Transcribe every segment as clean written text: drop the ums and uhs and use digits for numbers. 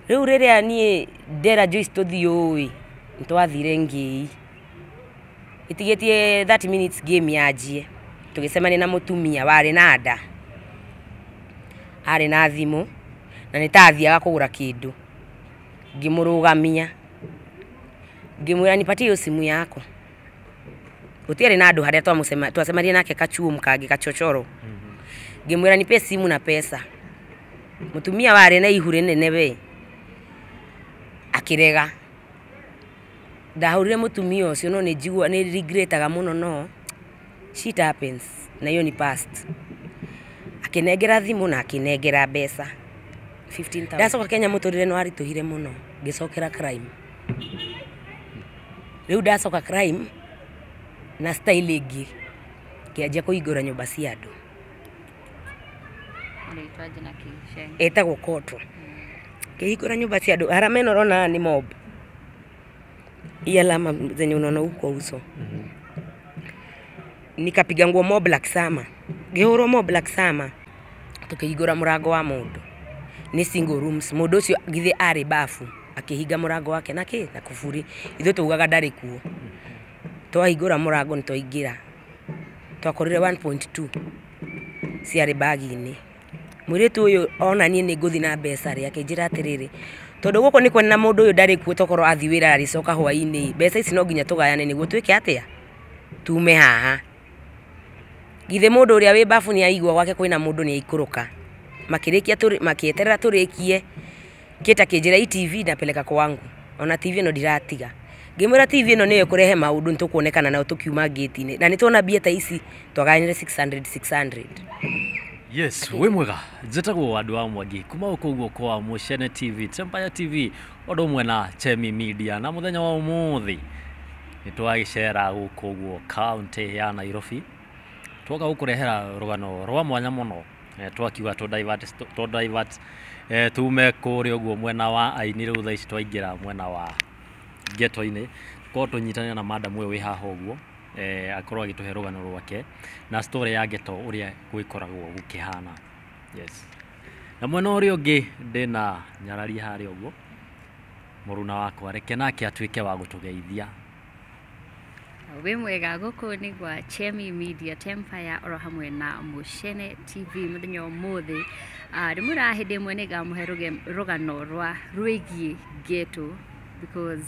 Rĩu rĩrĩa niĩ ndera Joyce tũthiĩ ũĩ, nĩtwathire ngĩi. Ĩtigĩtie 30 minutes game yanjie, tũgĩcemania na mũtumia warĩ na nda. Arĩ na thimũ, na nĩ ta athiaga kũgũra kĩndũ. Ngĩmũrũgamia, ngĩmwĩra, "Nipatie hiyo simu yako." Gũtiarĩ na andũ harĩa twacemanirie nake kachuo kangĩ kachochoro. Ngĩmwĩra, "Nipe simu na pesa." Mũtumia warĩ na ihu rĩnene we, akĩrega. Ndahũrire mũtumia ũcio, no nĩ njigua nĩ regretaga mũno, no shit happens na hiyo ni past. Akĩnengera thimũ na akĩnengera mbeca 15,000. Ndacoka Kenya mũtũrĩre nĩ waritũhire mũno, ngĩcokera crime. Rĩu ndacoka crime na style ĩngĩ, ngĩanjia kũhingũra nyũmba cia andũ. Unaitwaje na kisheng? Ĩtagwo Kotwo. Ngĩhingũra nyũmba cia andũ, arama ĩno ũrona nĩ mob. Hii alama zenye unaona huku kwa uso. Nikapiga nguo mo Black Summer. Ngĩhũrwo mo Black Summer. Tũkĩhingũra mũrango wa mũndũ. Nĩ single rooms. Mũndũ ũcio githĩ arĩ bafu. Akĩhinga mũrango wake na kĩ? Na kuburi. Ithuĩ tugaga ndarĩ kuo. Twahingũra mũrango nĩ twaingĩra. Twakorire 1.2 ciarĩ bagi-inĩ. Mũirĩtu ũyũ ona niĩ nĩ ngũthiĩ na mbeca rĩ, akĩnjĩra atĩrĩrĩ, tondũ gũkũ nĩ kwene na mũndũ ũyũ ndarĩ kuo, tokorwo athiĩ wĩra arĩcoka hwaĩ-inĩ, mbeca ici no nginya tũgayane nĩguo twĩke atĩa? Tume haha. Githĩ mũndũ ũrĩa wĩ babu nĩ aigua gwake kwĩna mũndũ nĩ aikũrũka. Makĩrĩkia, makĩeterera tũrĩkie, Kate akĩnjĩra, "Hii TV napeleka kwangu. Ona TV ĩno ndiratiga." Ngĩmwĩra TV ĩno nĩyo ĩkũrehe maũndũ, nĩ tũkuonekana nayo tũkiuma ngĩti-inĩ. Na nĩ tuona mbia ta ici twagayanire 600 600. Yes, wĩ mwega, njĩtagwo andũ wa Mwangi kuma gũkũ ũguo kwa Mũcene TV, Tempire TV, ũndũ ũmwe na Chemi Media. Na mũthenya wa ũmũthĩ nĩ twagĩcera gũkũ ũguo kaunti ya Nairobi, twoka gũkũrehera rũgano rwa mwanya mũno. Twakiuga tũ divert tume kũrĩa ũguo mwena wa aini, rĩu thaa ici twaingĩra mwena wa ghetto-inĩ, korwo tũnyitane na madam ũyũ wĩ haha ũguo, akorwo agĩtũhe rũgano rwake na story ya ghetto, ũrĩa gwĩkoragwo gũkĩhana. Yes, na mwena ũrĩa ũngĩ ndĩna nyarari harĩa ũguo, mũruna wakwa, reke nake atuĩke wa gũtũgeithia. Wĩ mwega, gũkũ nĩ gwa Chemi Media, Tempire oro hamwe na Mũcene TV. Mũthenya wa ũmũthĩ ndĩmwĩra hĩndĩ ĩmwe nĩ ngamũhe rũgano rwa rwĩgiĩ ghetto, because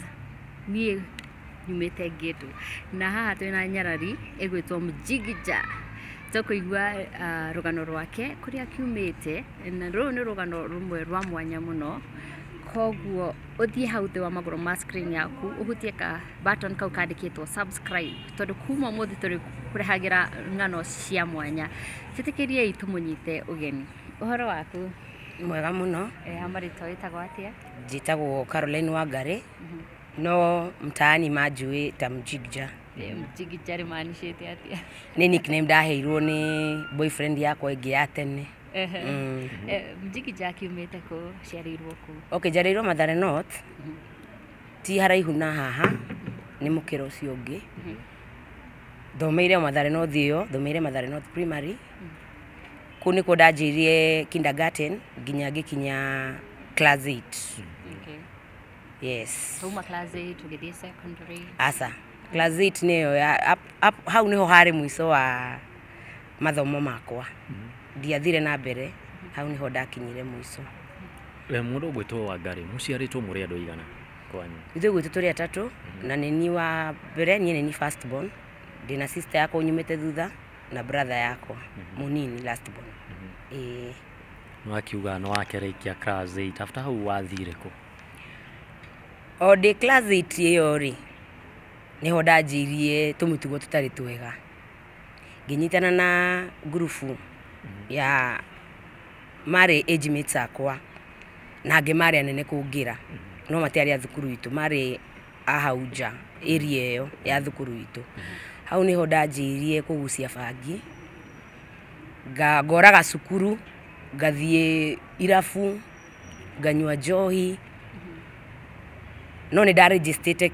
niĩ nyumĩte ghetto. Na haha twĩna nyarari ĩgwĩtwo Mjigija, tũkũigua rũgano rwake kũrĩa kiumĩte, na rũrũ nĩ rũgano rũmwe rwa mwanya mũno. Koguo ũthiĩ hau thĩ wa magũrũ ma screen yaku, ũhutie ka button kau kandĩkĩtwo subscribe, tondũ kuma ũmũthĩ tũrĩ kũrehagĩra ng'ano cia mwanya. Tĩtĩkĩriei tũmũnyite ũgeni. Ũhoro waku? Mwega mũno. Marĩtwa wĩtagwo atĩa? Njĩtagwo Caroline Wangari, no mtaani manjũĩ ta Mjigja. Mjigija rĩmanicĩte atĩa? Nĩ nickname ndaheirwo nĩ boyfriend yakwa ĩngĩ ya tene. Mjigija akiumĩte kũ? Ciarĩirwo kũ? Okay, njarĩirwo Mathare North, ti haraihu na haha, nĩ mũkĩra ũcio ũngĩ. Thomeire o Mathare North ĩyo, thomeire Mathare North Primary. Kũu nĩkuo ndanjĩirie kindergarten nginya ngĩkinya class 8. Yes. Twauma class 8 tũgĩthiĩ secondary? Asa, class 8 nĩyo ya hau nĩho harĩ mũico wa mathomo makwa. Ndiathire na mbere, hau nĩho ndakinyire mũico. We mũndũ ũgwĩtwo Wangari, mũciarĩtwo mũrĩ andũ aigana kwanyu? Ithuĩ gwitũ tũrĩ atatũ, na nĩ niĩ wa mbere, niĩ nĩ niĩ first born. Ndĩna sister yakwa ũnyumĩte thutha na brother yakwa mũnini, last born. Ĩĩ. Nĩwakiuga nĩ wakĩrĩkia class 8, after hau wathire kũ? O ndĩ class 8 ĩyo rĩ, nĩho ndanjirie tũmĩtugo tũtarĩ twega. Ngĩnyitana na ngurubu ya marĩ age mates akwa, na angĩ marĩ anene kũngĩra, no matiarĩ a thukuru itũ, marĩ a hau nja area ĩyo ya thukuru itũ. Hau nĩho ndanjirie kũgucia bangi, ngoraga cukuru, ngathiĩ irabu, nganyua njohi, no nĩ ndarĩnjĩstĩte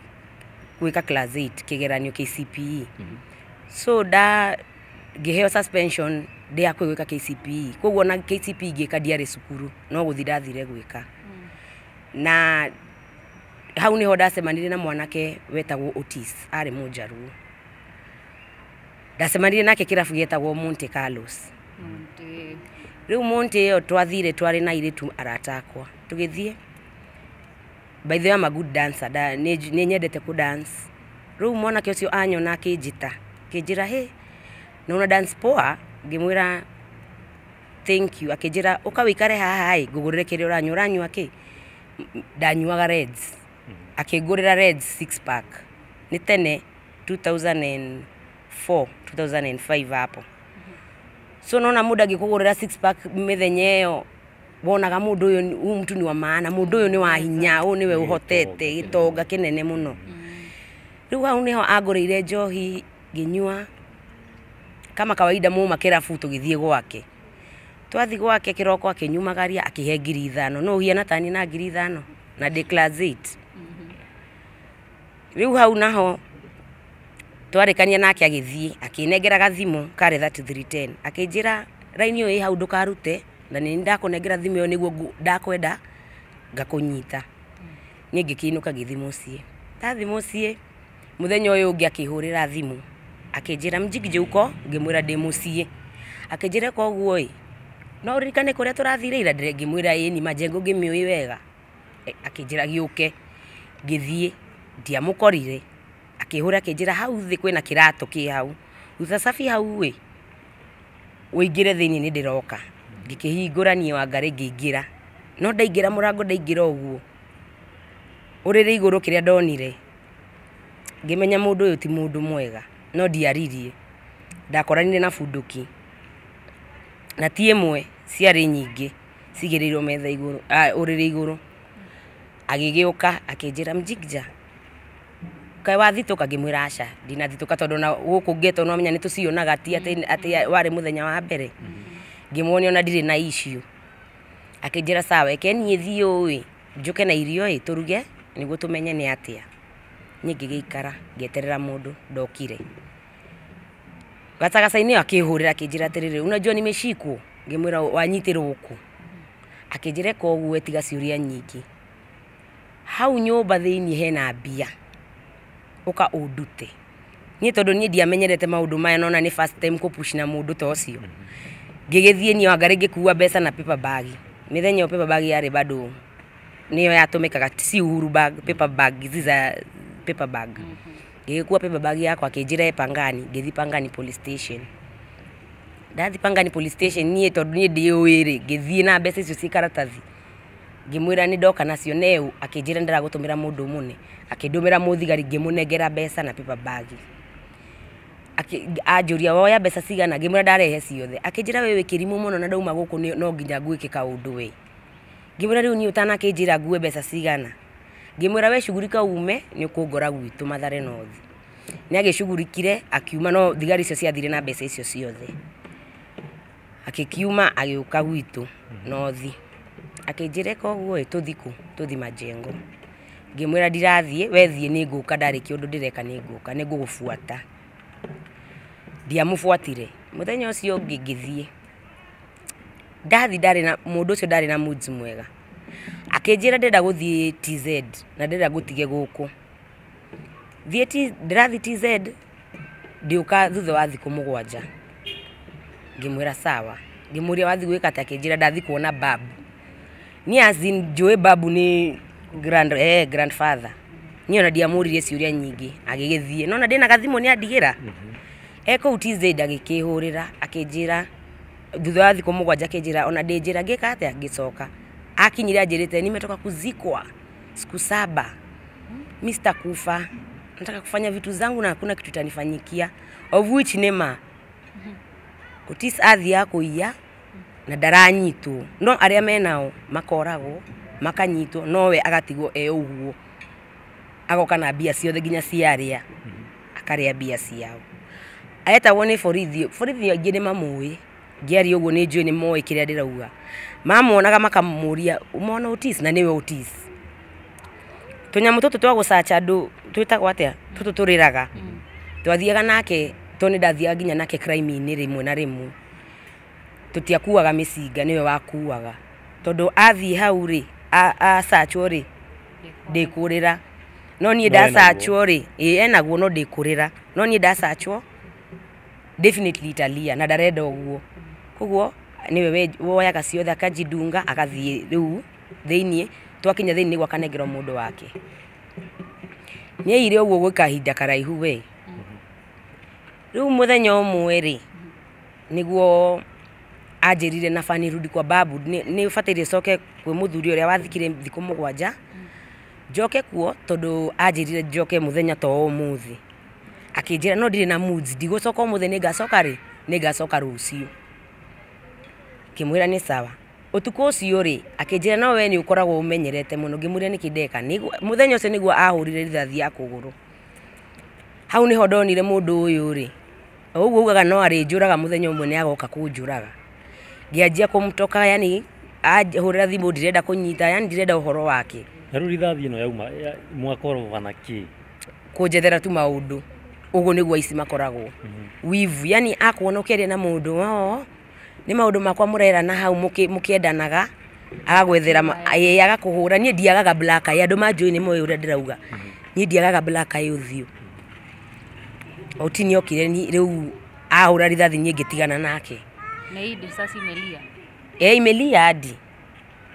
gwĩka class 8 kĩgeranio KCPE. So nda ngĩheo suspension ndĩ hakuhĩ gwĩka KCPE, koguo na KCPE ngĩka ndiarĩ cukuru, no gũthiĩ ndathire gwĩka. Na hau niho ndacemanire na mwanake wetagwo Otis, arĩ Mũnjaruo. Ndacemanire nake kĩrabu gĩetagwo Monte Carlos. Rĩu Monte ĩyo twathire twarĩ na airĩtu arata akwa, tũgĩthiĩ. By the way, I'm a good dancer, nĩ nyendete kũ dance. Rĩu mwanake ũcio anyona akĩnjĩta, akĩnjĩra, "Hey, na una dance poa." Ngĩmwĩra, "Thank you." Akĩnjĩra, "Ũka wĩikare haha ĩ, ngũgũrĩre kĩrĩa ũranyua." "Ũranyua kĩ?" Ndanyuaga Reds. Akĩngũrĩra Reds six pack. Nĩ tene, 2004, 2005 hapo. So nona mũndũ angĩkũgũrĩra six pack mĩthenya ĩyo, wonaga mũndũ ũyũ, huyu mtu ni wa maana, mũndũ ũyũ nĩ wa hinya, ũyũ nĩwe ũhotete, gĩtonga kĩnene mũno. Rĩu hau nĩho angũrĩire njohi ngĩnyua. Kama kawaida muma kĩrabu tũgĩthiĩ gwake. Twathiĩ gwake kĩroko akĩnyumagaria, akĩhe 5,000. No ũhiana tani na 5,000 na ndĩ class 8. Rĩu hau naho twarĩkania nake agĩthiĩ, akĩnengera gathimũ karĩ 3310, akĩnjĩra, "Raini ĩyo ĩ hau ndũkarute, na nĩ ndakũnengera thimũ ĩyo nĩguo ndakwenda ngakũnyita." Niĩ ngĩkĩinũka ngĩthiĩ mũciĩ. Ndathiĩ mũciĩ, mũthenya ũyũ ũngĩ akĩhũrĩra thimũ, akĩnjĩra, "Mjigiji uko?" Ngĩmwĩra, "Ndĩ mũciĩ." Akĩnjĩra, "Koguo ĩ, no ũririkane kũrĩa tũrathire ira?" Ngĩmwĩra, "Ĩni, Majengo ngĩmĩũĩ wega." Akĩnjĩra gĩũke. Ngĩthiĩ, ndiamũkorire. Akĩhũra akĩnjĩra, "Hau thĩ kwĩna kĩratũ kĩ hau, ruta cabi hau ĩ, ũingĩre thĩinĩ, nĩ ndĩroka." Ngĩkĩhingũra niĩ Wangarĩ ngĩingĩra. No ndaingĩra mũrango, ndaingĩra ũguo ũrĩrĩ igũrũ, kĩrĩa ndonire, ngĩmenya mũndũ ũyũ ti mũndũ mwega. No ndiaririe. Ndakoranire na bunduki, na ti ĩmwe, ciarĩ nyingĩ cigĩrĩirwo metha igũrũ, ũrĩrĩ igũrũ. Agĩgĩũka akĩnjĩra, "Mjigija, kaĩ wathitũka?" Ngĩmwĩra, "Aca, ndinathitũka, tondũ ona gũkũ ngeto no menya nĩ tũcionaga, ti atĩ warĩ mũthenya wa mbere." Ngĩmuonia ona ndirĩ na issue. Akĩnjĩra, "Sawa, eke niĩ thiĩ ũũ ĩ, njũke na irio ĩ, tũruge nĩguo tũmenye nĩ atĩa." Niĩ ngĩgĩikara ngĩeterera mũndũ ndokire. Gacagaca-inĩ ĩyo akĩhũrĩra akĩnjĩra atĩrĩrĩ, "Unajua nimeshikwo." Ngĩmwĩra, "Wanyitĩrwo kũ?" Akĩnjĩra, "Eka ũguo, tiga ciũria nyingĩ, hau nyũmba thĩiniĩ hena mbia, ũka ũndute." Niĩ tondũ niĩ ndiamenyerete maũndũ maya, nona nĩ first time kũpush na mũndũ ta ũcio, ngĩgĩthiĩ niĩ Wangarĩ ngĩkua mbeca na paper bag. Mĩthenya ĩyo paper bag yarĩ bado nĩyo yatũmĩkaga, si Uhuru bag, paper bag, hizi za paper bag. Ngĩgĩkua paper bag yakwa. Akĩnjĩra e Pangani. Ngĩthiĩ Pangani police station. Ndathiĩ Pangani police station, niĩ tondũ niĩ ndiũĩ rĩ, ngĩthiĩ na mbeca icio ciĩ karatathi, ngĩmwĩra nĩ ndoka nacio neu. Akĩnjĩra, "Ndĩragũtũmĩra mũndũ mũne." Akĩndũmĩra mũthigari, ngĩmũnengera mbeca na paper bag. Anjũria, "Woya mbeca cigana?" Ngĩmwĩra, "Ndarehe ciothe." Akĩnjĩra, "We wĩ kĩrimũ mũno, na ndauma gũkũ no nginya ngwĩke kaũndũ we." Ngĩmwĩra, "Rĩu niĩ ũtanakĩnjĩra ngue mbeca cigana." Ngĩmwĩra, "We shughulika ume, nĩ ũkũngora gwitũ Mathare North." Nĩ agĩcugurikire akiuma, no thigari icio ciathire na mbeca icio ciothe. Akĩkiuma agĩũka gwitũ North, akĩnjĩra, "Eka ũguo ĩ, tũthi kũ?" "Tũthi Majengo." Ngĩmwĩra, "Ndirathiĩ, we thiĩ, nĩ ngũka, ndarĩkia ũndũ ndĩreka nĩ ngũka, nĩ ngũgũbuata." Ndiamũbuatire. Mũthenya ũcio ũngĩ ngĩthiĩ. Ndathi ndarĩ na mũndũ ũcio, ndarĩ na moods mwega. Akĩnjĩra, "Ndĩrenda gũthiĩ TZ na ndĩrenda ngũtige gũkũ." Thiĩ ndĩrathiĩ TZ, ndiũka thutha wa thikũ 7. Ngĩmwĩra sawa. Ngĩmũria, "Wathiĩ gwĩka atĩa?" Akĩnjĩra, "Ndathi kuona babu." Niĩ as in njũĩ babu nĩ grandfather. Niĩ ona ndiamũririe ciũria nyingĩ. Agĩgĩthiĩ, nona ndĩna gathimũ nĩ andigĩra e kũu TZ. Agĩkĩhũrĩra akĩnjĩra thutha wa thikũ 7, akĩnjĩra ona ndĩ njĩra. Ngĩka atĩa? Ngĩcoka. Akinyire anjĩrĩte, "Nimetoka kuzikwa siku 7, mi sitakufa, nataka kufanya vitu zangu na hakuna kitu itanifanyikia." Of which nĩ ma. Otis athiaga kũiya na ndaranyitwo, no arĩa menao makoragwo makanyitwo, nowe agatigwo e ũguo, agoka na mbia ciothe nginya cia arĩa akarĩa mbia ciao. Etagwo nĩ borithi. Borithi aingĩ nĩ mamũĩ. Ngĩaria ũguo nĩ njũĩ nĩ moĩ kĩrĩa ndĩrauga. Mamuonaga makamũria, "Umeona Otis?" Na nĩwe Otis. Tũnyamũ tũtũ twa gũcaca andũ twĩtagwo atĩa, tũtũ tũrĩraga, twathiaga nake, tondũ nĩ ndathiaga nginya nake crime-inĩ rĩmwe na rĩmwe. Tũtiakuaga mĩcinga, nĩwe wakuaga, tondũ athiĩ hau rĩ, acachwo rĩ ndĩkũrĩra no niĩ ndacachwo rĩ ĩ enaguo no ndĩkũrĩra no niĩ ndacachwo definitely italia na ndarenda ũguo koguo niwe woyaga ciothe akajidunga agathiĩ rĩu thĩiniĩ twakinya thĩiniĩ nĩguo akanengerwo mũndũ wake. Nĩaire ũguo gwĩ kahinda karaihu we. Rĩu mũthenya ũmwe rĩ nĩguo anjĩrire naba nirudi kwa babu nĩ bataire coke kwĩ mũthuri ũrĩa wathikire thikũ 7 njoke kuo tondũ anjĩrire njoke mũthenya to ũmũthĩ. Akĩnjĩra no ndirĩ na moods ndigũcoka ũmũthĩ nĩngacoka rĩ nĩngacoka rũciũ. Ngĩmwĩra nĩ sawa. Ũtukũ ũcio rĩ akĩnjĩra no we nĩ ũkoragwo ũmenyerete mũno. Ngĩmũria nĩkĩ ndeka. Mũthenya ũcio nĩguo ahũrire rithathi ya kũgũrũ. Hau nĩho ndonire mũndũ ũyũ rĩ ũguo ugaga no arĩnjũraga mũthenya ũmwe nĩ agoka kũnjũraga. Ngĩanjia kũmũtoka yani ahũrĩra thimũ ndirenda kũnyita yani ndirenda ũhoro wake. Na rĩu rithathi ĩno yauma mwakorwo na kĩ? Kũnjethera tu maũndũ. Ũguo nĩguo aici makoragwo. Wivu yani akuona ũkĩaria na mũndũ oo nĩ maũndũ makwa mũrerana hau mũkĩendanaga agagwethera agakũhũra. Niĩ ndiagaga black eye andũ manjũĩ nĩ moĩ ũrĩa ndĩrauga. Niĩ ndiagaga black eye ũthiũ. Oti nĩokire rĩu ahũra rithathi niĩ ngĩtigana nake. Na hii risasi imelia? Eh, imelia hadi.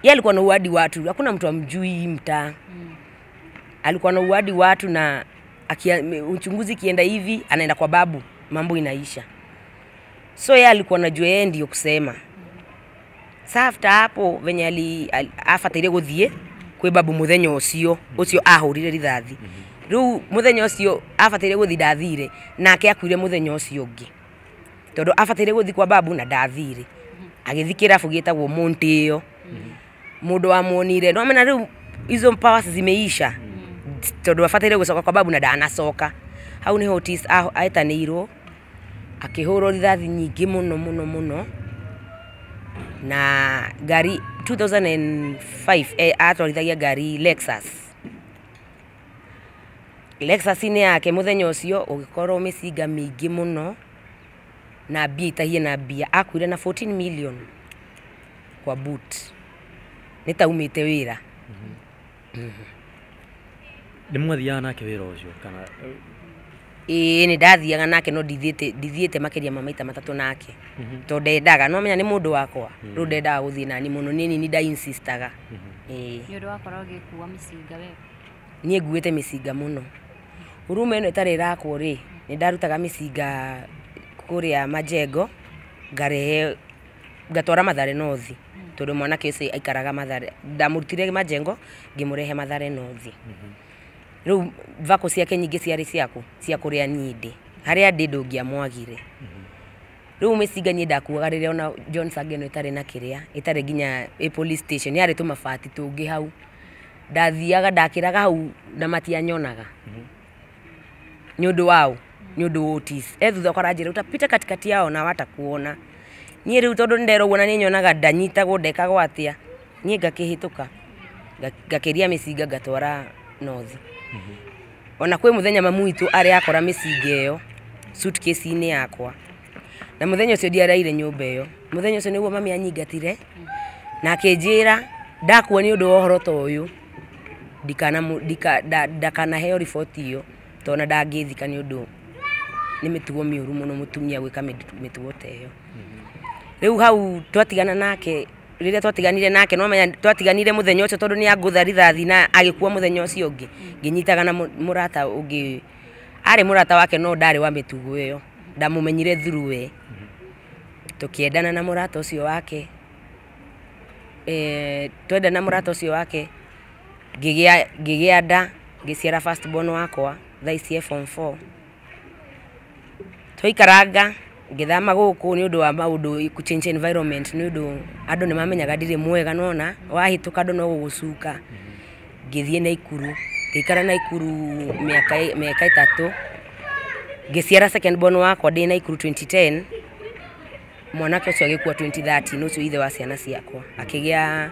Yeye alikuwa na uadi watu, hakuna mtu amjui mtaa. Alikuwa na uadi watu na uchunguzi kienda hivi anaenda kwa babu, mambo inaisha. So yeye alikuwa anajua yeye ndio kusema. Sasa after hapo venye afatire guthie kwi babu muthenya ucio ucio ahurire rithathi. Riu muthenya ucio afatire guthi ndathire nake akuire muthenya ucio ungi. Tondu afatire guthi kwa babu na ndathire. Agithi kirabu gitagwo Monteo. Mundu wamuonire no mena riu izo powers zimeisha. Tondu afatire gucoka kwa babu na ndanacoka. Hau niho Otis aetanĩirwo akĩhũrwo rithathi nyingĩ mũno mũno mũno na ngari 2005 atwarithagia ngari Lexus. Lexus-inĩ yake mũthenya ũcio ũgĩkorwo mĩcinga mĩingĩ mũno na mbia itahie na mbia akuire na 14 million kwa boot. Nĩ taumĩte wĩra. Nĩ mwathiaga nake wĩra ũcio kana? Ĩĩ nĩ ndathiaga nake no ndithiĩte makĩria ma maita matatũ nake. Tondũ ndendaga no menya nĩ mũndũ wakwa rĩu ndendaga gũthiĩ nani mũno niĩ nĩ nda-insistaga. Ĩĩ. Nĩ ũndũ wakorwo ũgĩkua mĩcinga we? Niĩ nguĩte mĩcinga mũno. Huruma ĩno ĩtarĩ ĩrakwo rĩ nĩ ndarutaga mĩcinga kũrĩa Majengo ngarehe ngatwara Mathare North tondũ mwanake ũcio aikaraga Mathare. Ndamũrutire Majengo ngĩmũrehe Mathare North. Rĩu vako ciake nyingĩ ciarĩ ciaku cia kũrĩa niĩ ndĩ harĩa ndĩ ndũngĩamwagire. Rĩu mĩcinga niĩ ndakuaga rĩrĩa ona John Sangeno ĩtarĩ na kĩrĩa ĩtarĩ nginya ĩ police station yarĩ tũmabati tũngĩ hau. Ndathiaga ndakĩraga hau na matianyonaga. Nĩ ũndũ wao nĩ ũndũ wa Otis. Thutha ũkaranjĩra utapita katikati yao na watakuona. Niĩ rĩu tondũ nĩnderwo ũguo na nĩ nyonaga ndanyitagwo ndekagwo atĩa niĩ ngakĩhĩtũka ngakĩria mĩcinga ngatwara North. Ona kwĩ mũthenya mamu witũ arĩ akora mĩcinga ĩyo suitcase-inĩ yakwa. Na mũthenya ũcio ndiaraire nyũmba ĩyo. Mũthenya ũcio nĩguo mami anyingatire na akĩnjĩra ndakua nĩ ũndũ wa ũhoro ta ũyũ ndakanaheo riboti ĩyo tondũ ona ndangĩthika nĩ ũndũ nĩ mĩtugo mĩũru mũno mũtumia gwĩka mĩtugo ta ĩyo. Rĩu hau twatigana nake rĩrĩa twatiganire nake no menya twatiganire mũthenya ũcio tondũ nĩ angũtha rithathi na agĩkua mũthenya ũcio ũngĩ. Ngĩnyitaga na mũrata ũngĩ arĩ mũrata wake no ndarĩ wa mĩtugo ĩyo ndamũmenyire through we. Tũkĩendana na mũrata ũcio wake. Twendana na mũrata ũcio wake ngĩgĩa nda ngĩciara first born wakwa thaa ici e form 4. Twaikaranga ngĩthama gũkũ nĩ ũndũ wa maũndũ ku change environment nĩ ũndũ andũ nĩ mamenyaga ndirĩ mwega nona wahĩtũka andũ no gũgũcuka. Ngĩthiĩ Naikuru ngĩikara Naikuru mĩaka 3 ngĩciara second born wakwa ndĩ Naikuru 2010. Mwanake ũcio agĩkua 2013 ũcio ithe wa ciana ciakwa akĩgĩa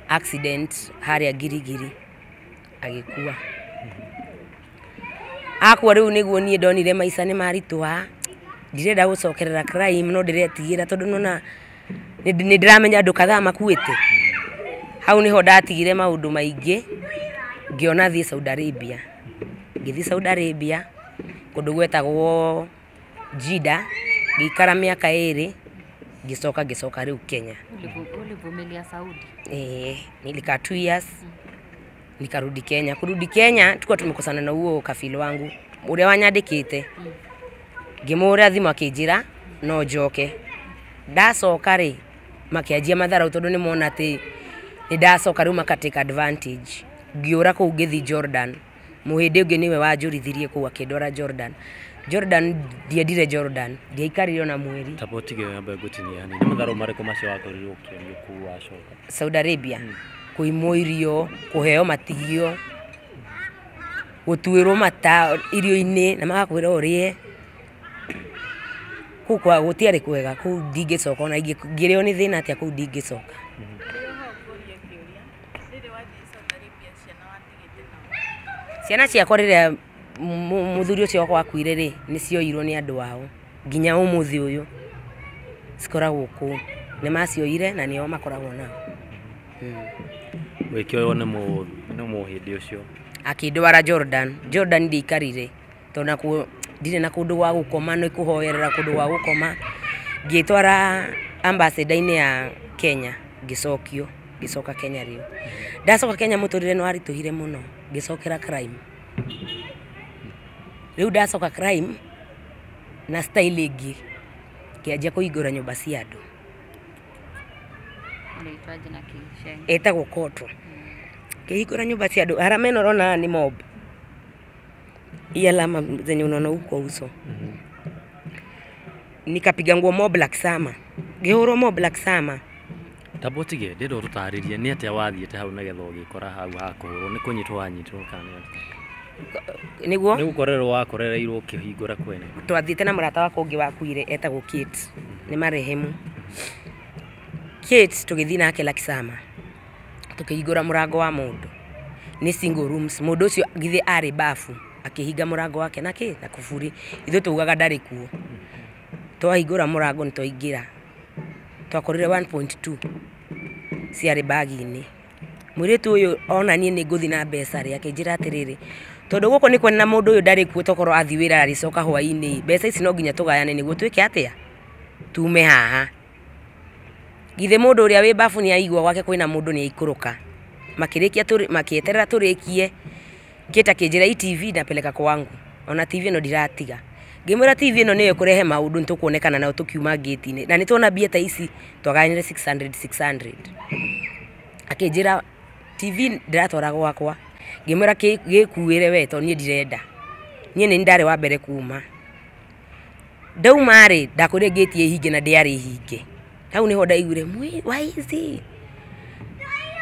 accident harĩa Ngirigiri agĩkua. Akua rĩu nĩguo niĩ ndonire maica nĩ maritũha ndirenda gũcokerera crime no ndĩretigĩra tondũ nona nĩ ndĩramenya andũ kadhaa makuĩte. Hau niho ndatigire maundu maingi ngiona thiĩ Saudi Arabia. Ngĩthiĩ Saudi Arabia kũndũ gwetagwo Jeddah, ngĩikara mĩaka 2, ngĩcoka ngĩcoka rĩu Kenya. Ulivumilia Saudi? Nilikaa 2 years nikarudi Kenya. Kurudi Kenya tulikuwa tumekosana na huo kafili wangu uria wanyandikite, ngĩmũhũrĩra thimũ akĩnjĩra no njoke. Ndacoka rĩ makĩanjia matharau tondũ nĩ mona atĩ nĩ ndacoka rĩu maka take advantage. Ngĩũra kũu ngĩthiĩ Jordan. Mũhĩndĩ ũngĩ nĩwe wanjũrithirie kũu akĩndwara Jordan. Jordan ndiendire Jordan, ndiaikarire ona mweri. Tabo tige ambe ngũtinie hanini. Nĩ matharau marĩkũ macio wakorirwo ũkĩonio kũu wacoka? Saudi Arabia. Kũimwo irio, kũheo matigio, gũtuĩrwo mata irio-inĩ na magakwĩra ũrĩe. Kũu kwa gũtiarĩ kwega, kũu ndingĩcoka ona ingĩrĩo nĩ thĩna atĩa kũu ndingĩcoka. Ciana ciakwa rĩrĩa mũthuri ũcio wakwa akuire rĩ, nĩ cioirwo nĩ andũ ao nginya ũmũthĩ ũyũ cikoragwo kũu. Nĩ macioire na nĩo makoragwo nao. Wĩkĩoywo nĩ mũhĩndĩ ũcio akĩndwara Jordan. Jordan ndiaikarire tondũ nakuo ndirĩ na kũndũ gwa gũkoma, nĩ kũhoerera kũndũ gwa gũkoma. Ngĩtwara ambassador-inĩ ya Kenya, ngĩcokio, ngĩcoka Kenya rĩu. Ndacoka Kenya mũtũrĩre nĩ waritũhire mũno, ngĩcokera crime. Rĩu ndacoka crime na style ĩngĩ, ngĩanjia kũhingũra nyũmba cia andũ. Unaitwaje na kisheng? Ĩtagwo Kotro. Ngĩhingũra nyũmba cia andũ, arama ĩno ũrona nĩ mob. Hii alama zenye unaona huko uso. Nikapiga nguo mob Black Summer. Ngĩhũrwo mob Black Summer. Tabo tige ndĩrenda ũtũtarĩrie nĩ atĩa wathiĩte hau nĩgetha ũgĩkora hau ha kũhũrwo, nĩ kũnyitwo wanyitwo kana nĩ atĩa? Nĩguo? Nĩ gũkorerwo wakorereirwo ũkĩhingũra kwene. Twathiĩte na mũrata wakwa ũngĩ wakuire etagwo Kate, nĩ marehemu. Kate tũgĩthiĩ nake Lucky Summer. Tũkĩhingũra mũrango wa mũndũ. Nĩ single rooms. Mũndũ ũcio githĩ arĩ bafu, akĩhinga mũrango wake na kĩ? Na kuburi. Ithuĩ tugaga ndarĩ kuo. Twahingũra mũrango nĩ twaingĩra. Twakorire 1.2 ciarĩ bagi-inĩ. Mũirĩtu ũyũ ona niĩ nĩ ngũthiĩ na mbeca rĩ, akĩnjĩra atĩrĩrĩ, tondũ gũkũ nĩ kwene na mũndũ ũyũ ndarĩ kuo, tokorwo athiĩ wĩra arĩcoka hwaĩ-inĩ, mbeca ici no nginya tũgayane nĩguo twĩke atĩa? Tume haha. Githĩ mũndũ ũrĩa wĩ bafu nĩ aigua gwake kwĩna mũndũ nĩ aikũrũka. Makĩrĩkia makĩeterera tũrĩkie, Kate akĩnjĩra hii TV napeleka kwangu. Ona TV ĩno ndiratiga. Ngĩmwĩra TV ĩno nĩyo ĩkũrehe maũndũ nĩtũkuonekana nayo tũkiuma ngĩti-inĩ. Na nĩtuona mbia ta ici twagayanire 600 600. Akĩnjĩra TV ndĩratwara gwakwa. Ngĩmwĩra gĩkuĩre we tondũ niĩ ndirenda. Niĩ nĩ ndarĩ wa mbere kuma. Ndauma rĩ, ndakorire ngĩti ĩhinge na ndĩarĩ hinge. Hau nĩho ndaiguire waizi.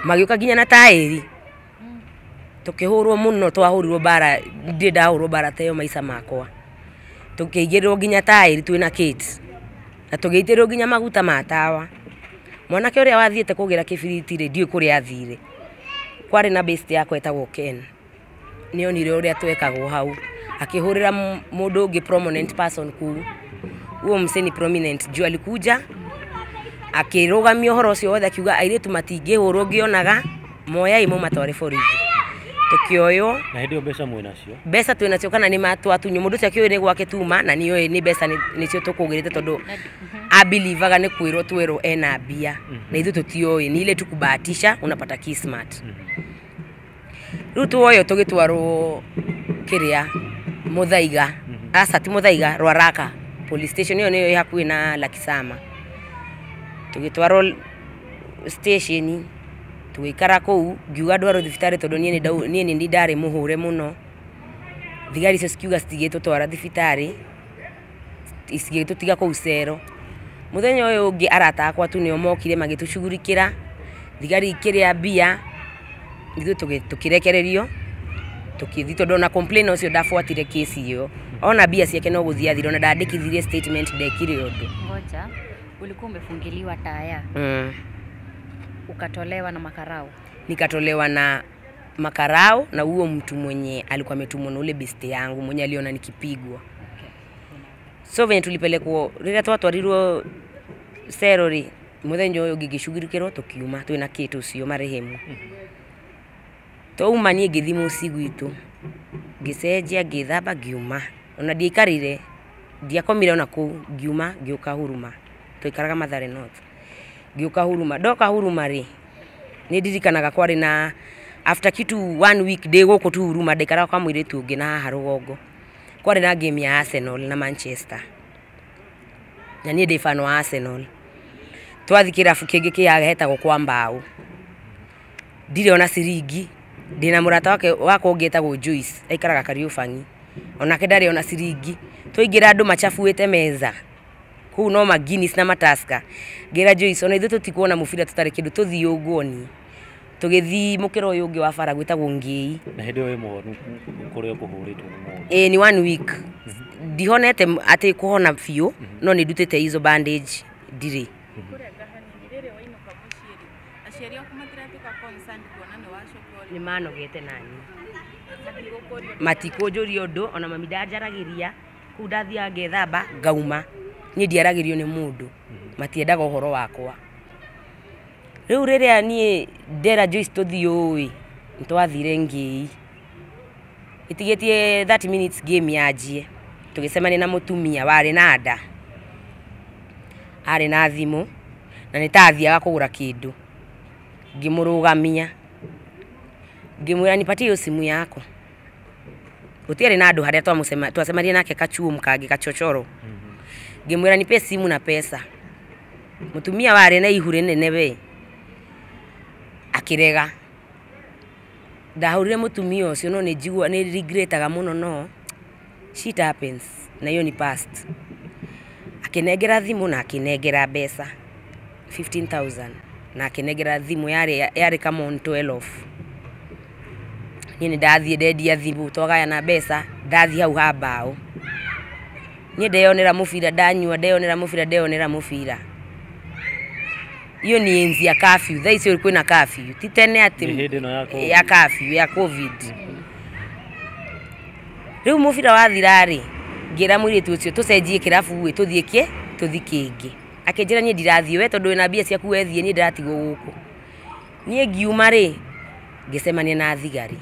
Magĩũka nginya na taĩri. Tũkĩhũrwo mũno, twahũrirwo bara, ndirĩ ndahũrwo bara ta ĩyo maica makwa. Tũkĩigĩrĩrwo nginya taĩri twĩna Kate. Na tũgĩitĩrĩrwo nginya maguta ma tawa. Mwanake ũrĩa wathiĩte kũgĩra kĩbiriti rĩ, ndiũĩ kũrĩa athire. Kwarĩ na best yakwa etagwo Ken. Nĩonire ũrĩa twekagwo hau. Akĩhũrĩra mũndũ ũngĩ prominent person kũu. Huo msee ni prominent. Juu alikuja akĩrũgamia ũhoro ũcio wothe akiuga airĩtu matingĩhũrwo ngĩonaga, moyai mũmatware borithi. Tũkĩoywo. Na hĩndĩ ĩyo mbeca mwĩnacio? Mbeca twĩnacio kana nĩ matwatunywo. Mũndũ ũcio akĩũĩ nĩ gwake tuma na nĩoĩ nĩ mbeca nĩcio tũkũgĩrĩte tondũ abilivaga nĩ kwĩrwo twerwo ena mbia. Na ithuĩ tũtiũĩ, ni ile tu kubahatisha unapata kismat. Rĩu tuoywo tũgĩtwarwo kĩrĩa Muthaiga. Aca ti Muthaiga, Ruaraka police station ĩyo nĩyo ĩ hakuhĩ na Lucky Summer. Tũgĩtwarwo station, tũgĩikara kũu, ngiuga ndwarwo thibitarĩ tondũ niĩ nĩ ndarĩ mũhũre mũno. Thigari icio cikiuga citigĩtũtwara thibitarĩ, cigĩtũtiga kũu cero. Mũthenya ũyũ ũngĩ arata akwa tu nĩo mokire magĩtũcugurikĩra, thigari ikĩrĩa mbia, ithuĩ tũkĩrekererio, tũkĩthiĩ tondũ ona complain ũcio ndabuatire kesi ĩyo. Ona mbia ciake no gũthiĩ athire, ona ndandĩkithirie statement ndekire ũndũ. Ngoja, ulikuwa umefungiliwa taya. Ukatolewa na makarao. Nikatolewa na makarao na huo mtu mwenye alikuwa ametumwa na ule beste yangu mwenye aliona nikipigwa. Okay. So venye tulipelekwa rĩrĩa twatwarirwo cero rĩ, Mũthenya ũyũ ũngĩ ngĩcugurikĩrwo tũkiuma twĩna Kate ũcio marehemu. Twauma niĩ ngĩthiĩ mũciĩ gwitũ, ngĩcenjia ngĩthamba ngiuma. Ona ndiaikarire, ndiakomire ona kũu, ngiuma ngĩũka Huruma. Twaikaraga Mathare North. Ngĩũka Huruma. Ndoka Huruma rĩ, nĩ ndirikanaga kwarĩ na after kitu 1 week ndĩ gũkũ tu Huruma, ndaikaraga kwa mũirĩtu ũngĩ na haha rũgongo. Kwarĩ na game ya Arsenal na Manchester. Na niĩ ndĩ fan wa Arsenal. Twathiĩ kĩrabu kĩngĩ kĩa hetagwo kwa Mbao. Ndirĩ ona ciringi. Ndĩna mũrata wake wakwa ũngĩ etagwo Joyce, aikaraga Kariũbangi. Onake ndarĩ ona ciringi. Twaingĩra andũ machafuĩte meza. Kũu no ma Guinness na mataska. Ngĩra Joyce, ona ithuĩ tũtikuona mũbira tũtarĩ kĩndũ, tũthiĩ ũguo ni. Tũgĩthiĩ mũkĩra ũyũ ũngĩ wa bara gwĩtagwo Ngĩi. Na hĩndĩ ĩyo wĩ mũhonu kũrĩa ũkũhũrĩtwo nĩ mũndũ? Ĩĩ ni 1 week. Ndihonete atĩ kũhona biũ, no nĩ ndutĩte izo bandage ndirĩ. Nĩ manogete nani. Matikũnjũria ũndũ, ona mami ndanjaragĩria. Kũu ndathiaga ngethamba ngauma. Niĩ ndiaragĩrio nĩ mũndũ. Matiendaga ũhoro wakwa. Rĩu rĩrĩa niĩ ndera Joyce tũthiĩ ũĩ, nĩtwathire Ngĩi. Ĩtigĩtie 30 minutes game yanjie. Tũgĩcemania na mũtumia warĩ na nda. Arĩ na thimũ na nĩ ta athiaga kũgũra kĩndũ. Ngĩmũrũgamia. Ngĩmwĩra nipatie hiyo simu yako. Gũtiarĩ na andũ harĩa twacemania nake kachuo kangĩ kachochoro. Ngĩmwĩra nipe simu na pesa. Mũtumia warĩ na ihu rĩnene we. Akĩrega. Ndahũrire mũtumia ũcio no nĩ njigua nĩ regretaga mũno, no shit happens na hiyo ni past. Akĩnengera thimũ na akĩnengera mbeca 15,000 na akĩnengera thimũ yarĩ Camon 12. Niĩ nĩ ndathiĩ ndendia thimũ twagayana mbeca, ndathiĩ hau ha mbaũ. Niĩ ndeyonera mũbira, ndanyua, ndeyonera mũbira, ndeyonera mũbira. Hiyo ni enzi ya curfew. Thaa icio kwĩna curfew. Ti tene atĩ Nĩ hĩndĩ ĩno ya COVID. Ya curfew, ya COVID. Rĩu mũbira wathira rĩ, ngĩra mũirĩtu ũcio tũcenjie kĩrabu ĩ, tũthiĩ kĩ? Tũthiĩ kĩngĩ. Akĩnjĩra niĩ ndirathiĩ, we tondũ wĩna mbia ciaku wethiĩ, niĩ ndĩratigwo gũkũ. Niĩ ngiuma rĩ, ngĩcemania na thigari.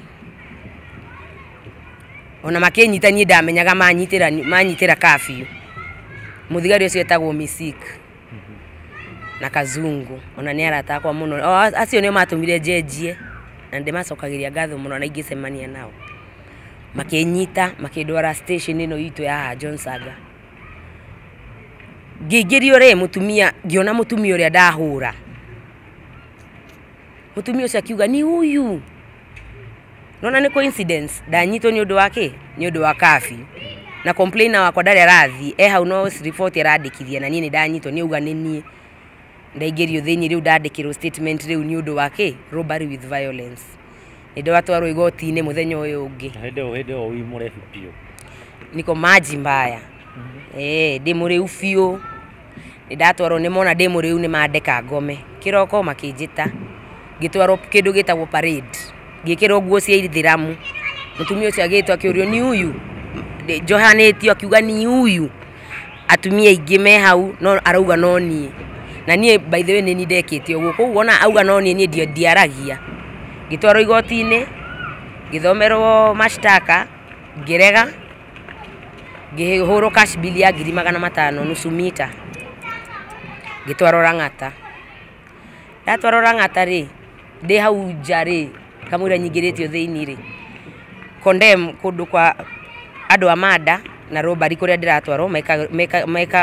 Ona makĩnyita niĩ ndamenyaga manyitĩra curfew. Mũthigari ũcio etagwo Misik na Kazungu, ona nĩ arata akwa mũno. O acio nĩo matũmire njenjie na ndĩmacokagĩria ngatho mũno na ingĩcemania nao. Makĩnyita, makĩndwara station ĩno itũ ya haha John Saga. Ngĩingĩrio rĩ, mũtumia, ngĩona mũtumia ũrĩa ndahũra. Mũtumia ũcio akiuga ni huyu. Nona nĩ coincidence, ndanyitwo nĩ ũndũ wa kĩ? Nĩ ũndũ wa curfew. Na complainer wakwa ndarĩ arathiĩ, e hau no report arandĩkithia na niĩ nĩ ndanyitwo, nĩ auga nĩ niĩ. Ndaingĩrio thĩinĩ rĩu ndandĩkĩrwo statement rĩu nĩ ũndũ wa kĩ? Robbery with violence. Nĩ ndatwarwo igoti-inĩ mũthenya ũyũ ũngĩ. Na hĩndĩ ĩyo wĩ mũrebi biũ. Niko maji mbaya. Ndĩ mũrĩu biũ. Nĩ ndatwarwo, nĩ mona ndĩ mũrĩu nĩ mandeka ngome. Kĩroko makĩnjĩta. Ngĩtwarwo kĩndũ gĩtagwo parade. Ngĩkĩrwo nguo cia ithĩramu. Mũtumia ũcio agĩtwo akĩũrio ni huyu. Njohanĩtio akiuga ni huyu. Atumia aingĩ me hau no arauga no niĩ. Na niĩ by the way nĩ niĩ ndekĩte ũguo. Koguo ona auga no niĩ, niĩ ndiaragia. Ngĩtwarwo igoti-inĩ, ngĩthomerwo mashtaka, ngĩrega, ngĩhũrwo cash bill ya 500,000 nusu mita. Ngĩtwarwo Lang'ata. Ndatwarwo Lang'ata rĩ, ndĩ hau nja rĩ, kamũira nyingĩrĩtio thĩinĩ rĩ, condemn kũndũ kwa andũ a mada na robbery kũrĩa ndĩratwarwo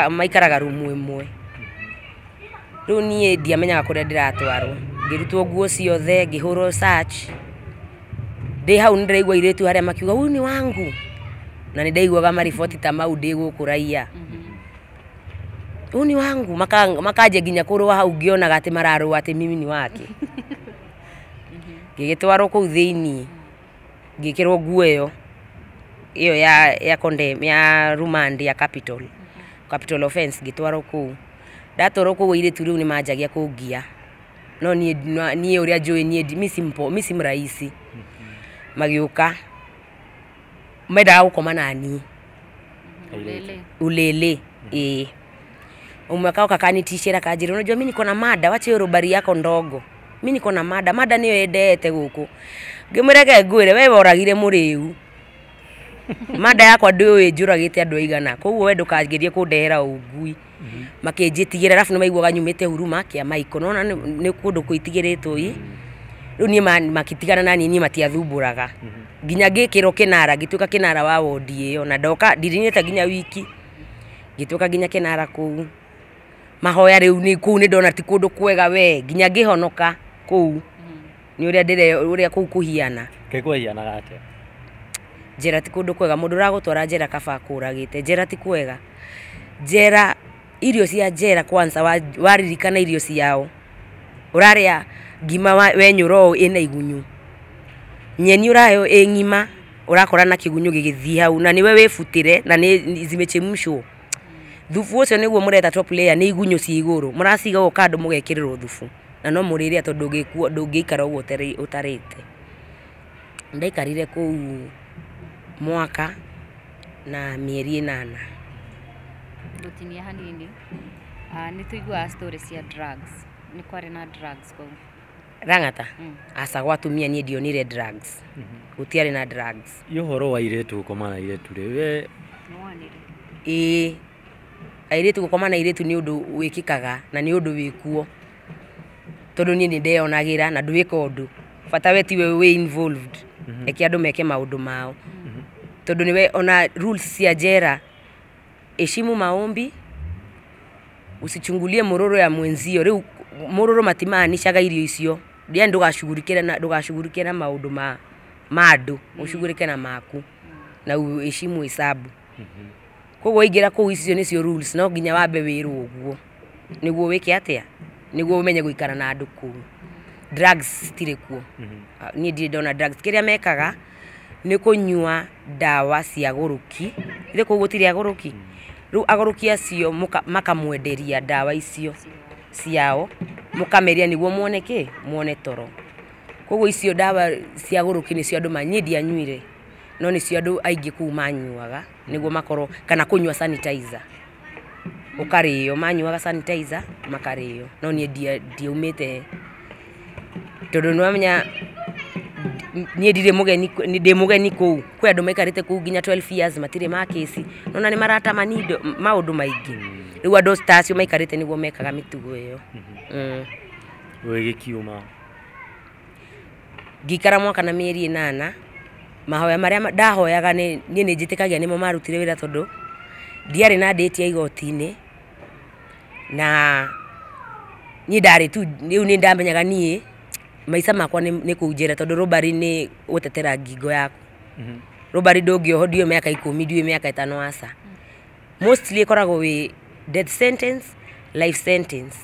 maikaraga rumu ĩmwe. Rĩu niĩ ndiamenyaga kũrĩa ndĩratwarwo. Ngĩrutwo nguo ciothe, ngĩhũrwo search. Ndĩ hau nĩ ndĩraigua airĩtu harĩa makiuga huyu ni wangu. Na nĩ ndaiguaga mariboti ta mau ndĩ gũkũ raia. Huyu ni wangu, makanjia nginya kũrũa hau ngĩonaga atĩ mararũa atĩ mimi ni wake. Ngĩgĩtwarwo kũu thĩinĩ, ngĩkĩrwo nguo ĩyo ya condemn, ya remand ya capital offense, ngĩtwarwo kũu. Ndatwarwo kũu airĩtu rĩu nĩ manjagia kũngia. No niĩ ũrĩa njũĩ niĩ mi si mrahisi. Magĩũka mendaga gũkoma na niĩ. Ulele, ĩĩ. Ũmwe akoka akanitishĩra akanjĩra, unajua mimi niko na mada, wacha hiyo robbery yako ndogo, mi niko na mada, mada nĩyo yendete gũkũ. Ngĩmwĩra reke ngwĩre, we woragire mũrĩu, mada yakwa ndũĩ njũragĩte andũ aigana, koguo we ndũkagerie kũndehera ũngui. Makĩnjĩtigĩra, arabu nĩ maiguaga nyumĩte Huruma kĩa Maiko, nona nĩ kũndũ gwĩtigĩrĩtwo ĩ. Rĩu niĩ makĩtigana na niĩ, niĩ matiathumbũraga nginya ngĩkĩrwo kĩnara, ngĩtuĩka kĩnara wa wondi ĩyo, na ndoka ndirinĩte nginya wiki, ngĩtuĩka nginya kĩnara kũu. Mahoya rĩu nĩ kũu nĩ ndona ti kũndũ kwega we, nginya ngĩhonoka kũu nĩ ũrĩa ndĩre ũrĩa kũu kũhiana. Kĩkwahianaga atĩa? Njera ti kũndũ kwega, mũndũ ũragũtwara njera kaba akũragĩte. Njera ti kwega, njera irio cia njera kwanza waririkana irio ciao, ũrarĩa ngima wenyũra ũũ ĩna igunyu, nyeni ũraheo ĩ ng'ima ũrakora na kĩgunyũ gĩgĩthiĩ hau, na nĩwe wĩbutĩre na nĩ zimechemshwo. Thubu ũcio nĩguo mũreta top layer, nĩ igunyũ ciĩ igũrũ, mũraciga ũguo kando mũgekĩrĩrwo thubu, na no mũrĩrĩa tondũ ndũngĩikara ũguo ũtarĩte. Ndaikarire kũu mwaka na mĩeri 8. Gũtinia hanini, nĩ tũiguaga story cia drugs, nĩ kwarĩ na drugs kũu? Rang'ata? Aca, gwa atumia niĩ ndionire drugs, gũtiarĩ na drugs. Ĩ ũhoro wa airĩtu gũkoma na airĩtu rĩ, we? Nĩwonire? Ĩĩ, airĩtu gũkoma na airĩtu nĩ ũndũ wĩkĩkaga na nĩ ũndũ wĩkuo, tondũ niĩ nĩ ndeyonagĩra na ndwĩka ũndũ, bata we tiwe wĩ involved, reke andũ meke maũndũ mao, tondũ nĩwe ona rules cia njera, heshimu maombi, usichungulie mũrũrũ ya mwenzio. Rĩu mũrũrũ matimaanishaga irio icio, yani ndũgacugurike na maũndũ ma andũ, ũcugurike na maku na uheshimu hesabu. Koguo waingĩra kũu icio nĩcio rules, no nginya wambe wĩrwo ũguo nĩguo wĩke atĩa, nĩguo ũmenye gũikara na andũ kũu. Drugs citirĩ kuo. Niĩ ndirĩ ndona drugs. Kĩrĩa mekaga nĩ kũnyua ndawa cia agũrũki, ithe kũu gũtirĩ agũrũki, rĩu agũrũki acio makamwenderia ndawa icio ciao, mũkameria nĩguo muone kĩ, muone toro. Koguo icio ndawa cia agũrũki nĩcio andũ niĩ ndianyuire, no nĩcio andũ aingĩ kũu manyuaga nĩguo makorwo, kana kũnyua sanitizer ũkarĩo, manyuaga sanitizer makarĩo, no niĩ ndiaumĩte, tondũ nĩwamenya niĩ ndirĩ mũgeni, ndĩ mũgeni kũu. Kwĩ andũ maikarĩte kũu nginya 12 years matirĩ ma kĩci, nona nĩ maratamani indo maũndũ maingĩ. Rĩu andũ ta acio maikarĩte nĩguo mekaga mĩtugo ĩyo. Ũgĩkiuma? Ngĩikara mwaka na mĩeri 8. Mahoya marĩa ndahoyaga niĩ nĩ njĩtĩkagia nĩmo marutire wĩra, tondũ ndiarĩ na date ya igoti-inĩ, na niĩ ndarĩ tu rĩu nĩ ndamenyaga niĩ maica makwa nĩ kũu njera, tondũ robbery nĩ gũtetera ngingo yaku. Robbery ndũngĩohwo ndiũĩ mĩaka 10, ndiũĩ mĩaka 5, aca. Mostly ĩkoragwo wĩ death sentence, life sentence,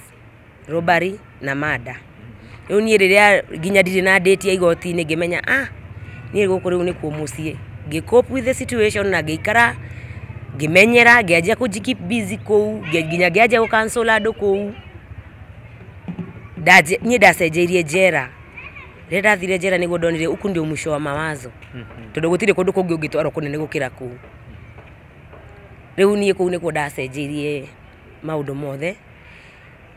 robbery na murder. Rĩu niĩ rĩrĩa nginya ndirĩ na date ya igoti-inĩ, ngĩmenya niĩ gũkũ rĩu nĩkuo mũciĩ. Ngĩ cope with the situation na ngĩikara ngĩmenyera, ngĩanjia kũji keep busy kũu, nginya ngĩanjia gũ cancel andũ kũu. Niĩ ndacenjeirie njera. Rĩrĩa ndathire njera nĩguo ndonire huku ndio mwisho wa mawazo, tondũ gũtirĩ kũndũ kũngĩ ũngĩtwarwo kũnene gũkĩra kũu. Rĩu niĩ kũu nĩkuo ndacenjeirie maũndũ mothe.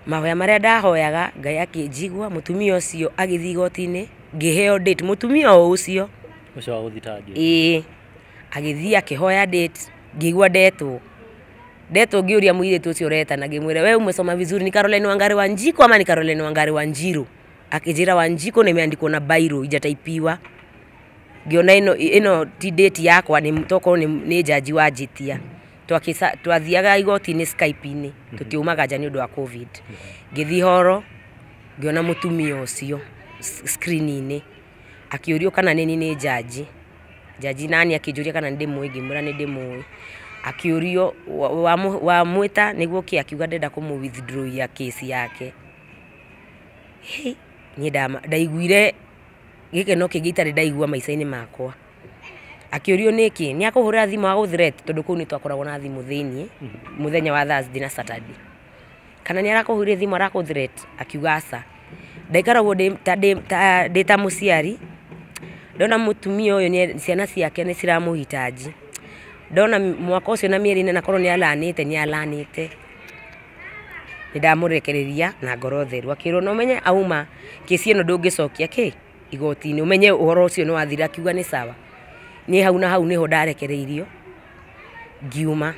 Mahoya marĩa ndahoyaga Ngai akĩnjigua, mũtumia ũcio agĩthiĩ igoti-inĩ, ngĩheo date, mũtumia o ũcio ũcio wa gũthitangĩrwo. Ĩĩ, agĩthiĩ akĩhoya date, ngĩigua ndetwo, ngĩũria mũirĩtu ũcio ũretana, ngĩmwĩra, we umesoma vizuri, ni Caroline Wangari Wanjiko ama ni Caroline Wangari Wanjiru? Akĩnjĩra Wanjiko, na imeandikwo na bairo ijataipiwa. Ngĩona ĩno ti date yakwa, nĩ tokorwo nĩ jaji wanjĩtia. Twathiaga igoti-inĩ Skype-inĩ, tũtiumaga nja nĩ ũndũ wa COVID. Ngĩthiĩ horo, ngĩona mũtumia ũcio screen-inĩ, akĩũrio kana nĩ niĩ nĩ jaji. Jaji nani akĩnjũria kana nĩ ndĩmũĩ, ngĩmwĩra nĩ ndĩmũĩ. Akĩũrio wamwĩta nĩguo kĩ, akiuga ndĩrenda kũmũ withdraw ya case yake. Hĩ, niĩ ndaiguire gĩkeno kĩngĩ itarĩ ndaigua maica-inĩ makwa. Akĩũrio nĩkĩ, nĩ akũhũrĩra thimũ agũ threat, tondũ kũu nĩ twakoragwo na thimũ thĩiniĩ mũthenya wa Thursday na Saturday. Kana nĩ arakũhũrĩra thimũ arakũ threat, akiuga aca. Ndaikara ũguo ndĩ ta mũciari, ndona mũtumia ũyũ ciana ciake nĩ ciramũhitaji. Ndona mwaka ũcio na mĩeri 4 korwo nĩ alanĩte, nĩ alanĩte. Nĩ ndamũrekereria na ngoro theru. Akĩrwo no menye auma kesi ĩno ndũngĩcokia kĩ igoti-inĩ, ũmenye ũhoro ũcio nĩ wathira. Akiuga nĩ sawa. Niĩ hau na hau nĩho ndarekereirio ngiuma.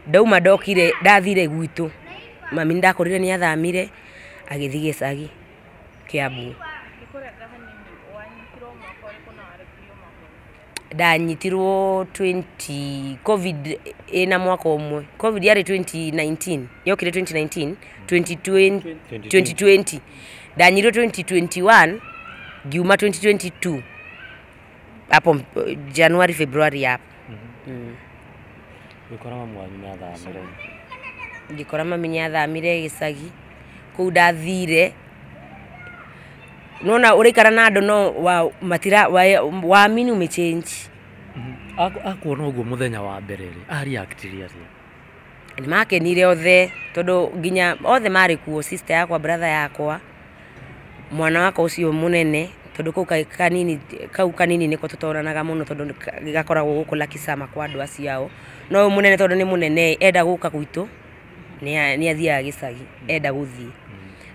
Ndauma ndokire ndathire gwitũ, mami nĩndakorire nĩ athamire agĩthiĩ gĩcagi Kiambu. Ndanyitirwo 20 COVID ĩna mwaka ũmwe. COVID yarĩ 2019, yokire 2019, 2020, 2020. Ndanyitirwo 2021 ngiuma 2022 hapo January February hapo. Gĩkora mamu wanyu nĩ athamire. Ngĩkora mami nĩ athamire gĩcagi kũu ndathire. Nona ũraikara na andũ no wa matira waamini umechange. Akuona ũguo mũthenya wa mbere rĩ, areactirie atĩa? Nĩ makenire othe tondũ nginya othe marĩ kuo, sister yakwa, brother yakwa, mwana wakwa ũcio mũnene, tondũ kau kanini, kau kanini nĩko tũtonanaga mũno tondũ gakoragwo gũkũ Lakisama kwa andũ acio ao. No ũyũ mũnene tondũ nĩ mũnene enda gũka gwitũ nĩ athiaga gĩcagi enda gũthiĩ.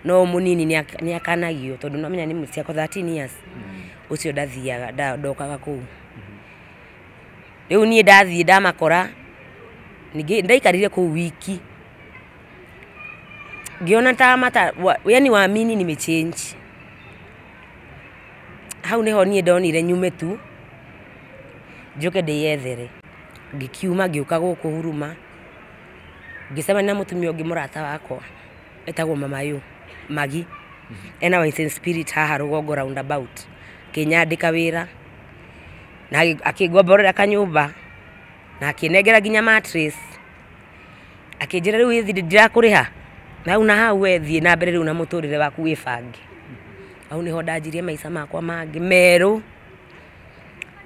No ũyũ mũnini nĩ akanagio tondũ no menya nĩ ciako 13 years. Ũcio ndathiaga, ndokaga kũu. Rĩu niĩ ndathiĩ ndamakora, ningĩ ndaikarire kũu wiki. Ngĩona ta mata, yani waamini nimechange. Hau nĩho niĩ ndonire nyume tu njoke ndĩyethere. Ngĩkiuma ngĩũka gũkũ Huruma, ngĩcemania na mũtumia ũngĩ mũrata wakwa etagwo Mama Yu Magi, ena Wines and Spirit haha rũgongo roundabout. Akĩnyandĩka wĩra na akĩngomborera kanyũmba na akĩnengera nginya mattress. Akĩnjĩra rĩu ĩthi ndirakũrĩha, na hau na hau we thiĩ na mbere rĩu na mũtũrĩre waku wĩbange. Hau nĩho ndanjirie maica makwa mangĩ merũ.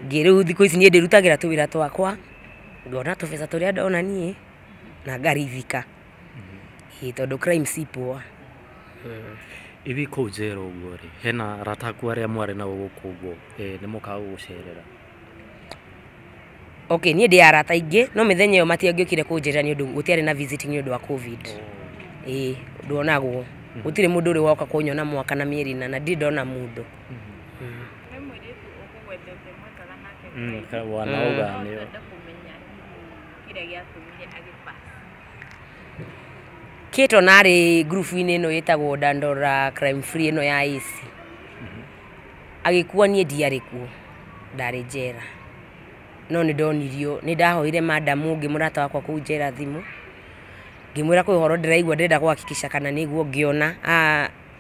Ngĩ rĩu thikũ ici niĩ ndĩrutagĩra tũwĩra twakwa, ngona tũbeca tũrĩa ndona niĩ na ngarithika. Ĩĩ tondũ crime si poa. Ithi kũu njera ũguo rĩ, hena arata aku arĩa mwarĩ nao gũkũ ũguo, nĩ mokaga gũgũcerera? Okay, niĩ ndĩ arata aingĩ, no mĩthenya ĩyo matiangĩokire kũnjerera nĩ ũndũ gũtiarĩ na visiting nĩ ũndũ wa COVID. Ĩĩ, nduonagwo. Gũtirĩ mũndũ ũrĩ woka kũnyona mwaka na mĩeri ĩna na ndirĩ ndona mũndũ. Wanauga nĩo. Kĩto narĩ ngurubu-inĩ ĩno ĩtagwo Dandora Crime Free ĩno ya AC. Agĩkua niĩ ndiarĩ kuo, ndarĩ njera. No nĩ ndonirio, nĩ ndahoire madam ũngĩ mũrata wakwa kũu njera thimũ, ngĩmwĩra kwĩ ũhoro ndĩraigua ndĩrenda kũhakikisha kana nĩguo. Ngĩona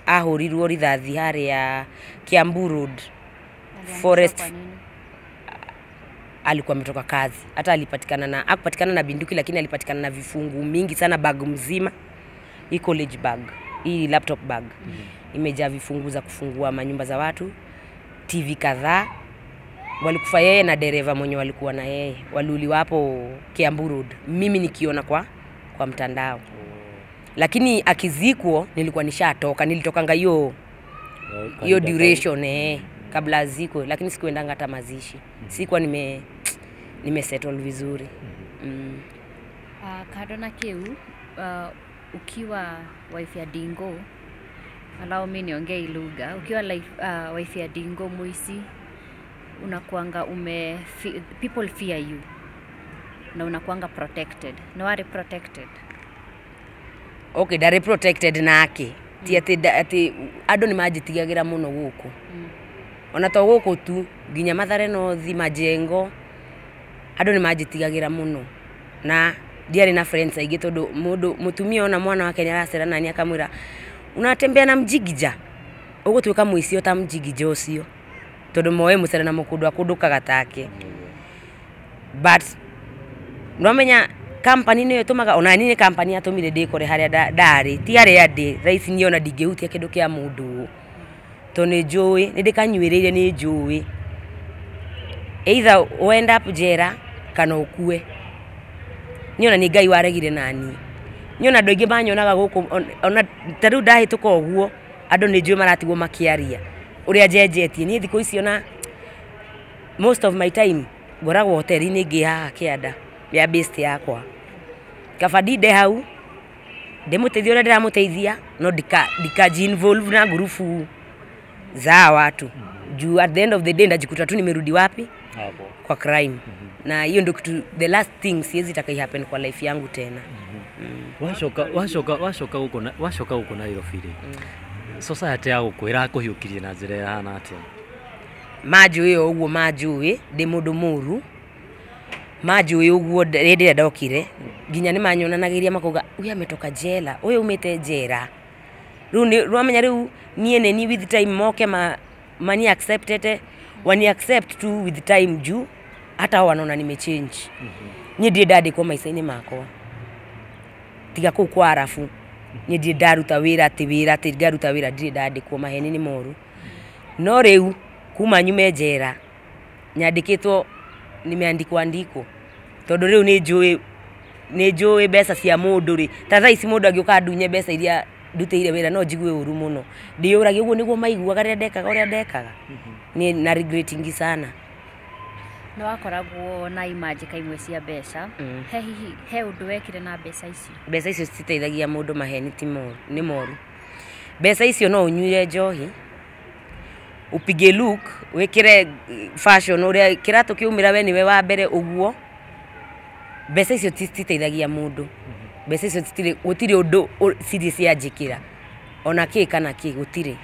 ahũrirwo rithathi harĩa Kiambu Road Forest. Alikuwa ametoka kazi, hata alipatikana na hakupatikana na binduki, lakini alipatikana na vifungu mingi sana, bag mzima, hii college bag, hii laptop bag imejaa vifungu za kufungua manyumba za watu, TV kadhaa. Walikufa yeye na dereva mwenye walikuwa na yeye, waliuliwa hapo Kiambu Road, mimi nikiona kwa mtandao. Lakini akizikwa nilikuwa nishatoka, nilitokanga hiyo hiyo duration kabla azikwe, lakini sikuendanga hata mazishi. Sikuwa nime settle vizuri. Kando na kiu, ukiwa wife ya Dingo, allow me niongee lugha, ukiwa wife ya Dingo Muici, unakuanga people fear you na unakuanga protected. No are protected. Okay, ndari protected nake. Ti ati andũ nĩ manjĩtigagĩra mũno gũkũ. Ona to gũkũ tu, nginya Mathare North, Majengo, andũ nĩ manjĩtigagĩra mũno. Na ndiarĩ na friends aingĩ tondũ mũndũ mũtumia ona mwana wake nĩ aracera nani akamwĩra unatembea na mjigija, ũgũtuĩka mũici o ta mjigija ũcio, tondũ moĩ mũcere na mũkũndũ akũndũkaga take. But nwamenya company nĩyo ĩtũmaga ona niĩ nĩ company yatũmire ndĩkore harĩa ndarĩ, ti harĩa ndĩ thaa ici niĩ ona ndingĩhutia kĩndũ kĩa mũndũ, tondũ nĩ njũĩ nĩ ndĩkanyuĩrĩire, nĩ njũĩ either end up njera kana ũkue. Niĩ ona nĩ Ngai waregire naniĩ. Niĩ ona andũ aingĩ manyonaga gũkũ, ona ta rĩu ndahĩtũka ũguo andũ nĩ njũĩ maratigwo makĩaria ũrĩa njenjetie. Niĩ thikũ ici ona most of my time ngoragwo hoteli-inĩ ĩngĩ haha kĩanda ya best yakwa, kaba ndinde hau Ndĩmũteithia ũrĩa ndĩramũteithia, no ndikaji involve na ngurubu za watu. Juu at the end of the day ndajikuta tu nimerudi wapi? Hapo. Kwa crime. Na hiyo ndio kitu the last thing siwezi taka happen kwa life yangu tena. Wacoka gũkũ wacoka gũkũ Nairobi rĩ, society ya gũkũ ĩrakũhiũkirie na njĩra ĩhana atĩa? Manjũĩ o ũguo manjũĩ ndĩ mũndũ mũru, manjũĩ ũguo hĩndĩ ĩrĩa ndokire nginya nĩ manyonanagĩria makauga huyu ametoka jela, ũyũ umĩte njera. Rĩu nĩ rwamenya rĩu niĩ nĩ ni with time moke mani acceptete, wani accept tu with time juu hata wanaona nimechange. Niĩ ndirĩ ndandĩkwo maica-inĩ makwa tiga kũu kwa arabu. Niĩ ndirĩ ndaruta wĩra atĩ wĩra atĩ ngaruta wĩra, ndirĩ ndandĩkwo, maheni nĩ moru. No rĩu kuma nyume njera nyandĩkĩtwo, nimeandikwa andikwo, tondũ rĩu nĩ njũĩ mbeca cia mũndũ rĩ, ta thaa ici mũndũ angĩũka andunye mbeca iria ndutĩire wĩra no njigue ũru mũno. Ndĩyũragia ũguo nĩguo maiguaga rĩrĩa ndekaga ũrĩa ndekaga. Niĩ na regretingi sana. Nĩ wakoragwo na imanjĩka imwe cia mbeca. He hihi he ũndũ wekire na mbeca icio? Mbeca icio cititeithagia mũndũ, maheni ti moru, nĩ moru. Mbeca icio no ũnyuire njohi, upige look, wĩkĩre fashion ũrĩa kĩratũ kĩaumĩra we nĩwe wa mbere ũguo. Mbeca icio cititeithagia mũndũ. Mbeca icio citirĩ, gũtirĩ ũndũ cirĩ cianjĩkĩra ona kĩ kana kĩ, gũtirĩ.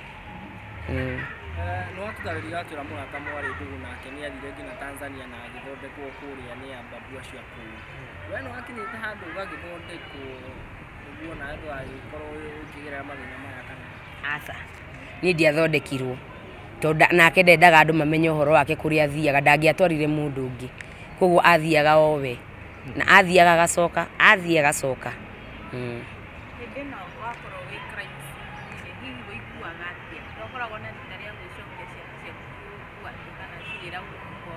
Nĩ watũtarĩria watwĩra mũrata mwarĩ ndũgũ nake nĩ athire nginya Tanzania na agĩthondekwo kũrĩa nĩ ababu acio a kũu. We nĩ wakinyĩte handũ ũgagĩthondekwo nĩguo nawe ndũgagĩkorwo ũkĩgerera mathĩna maya kana? Aca, niĩ ndiathondekirwo tondũ nake ndendaga andũ mamenye ũhoro wake kũrĩa athiaga, ndangĩatwarire mũndũ ũngĩ, koguo athiaga o we na athiaga agacoka, athiĩ agacoka. Hĩndĩ ĩno wakorwo wĩ crime scene-inĩ, hihi wĩiguaga atĩa? Ndwakoragwo na rita rĩa gwĩcokia ciana ciaku kũu atĩ kana cirĩragwo mũhuko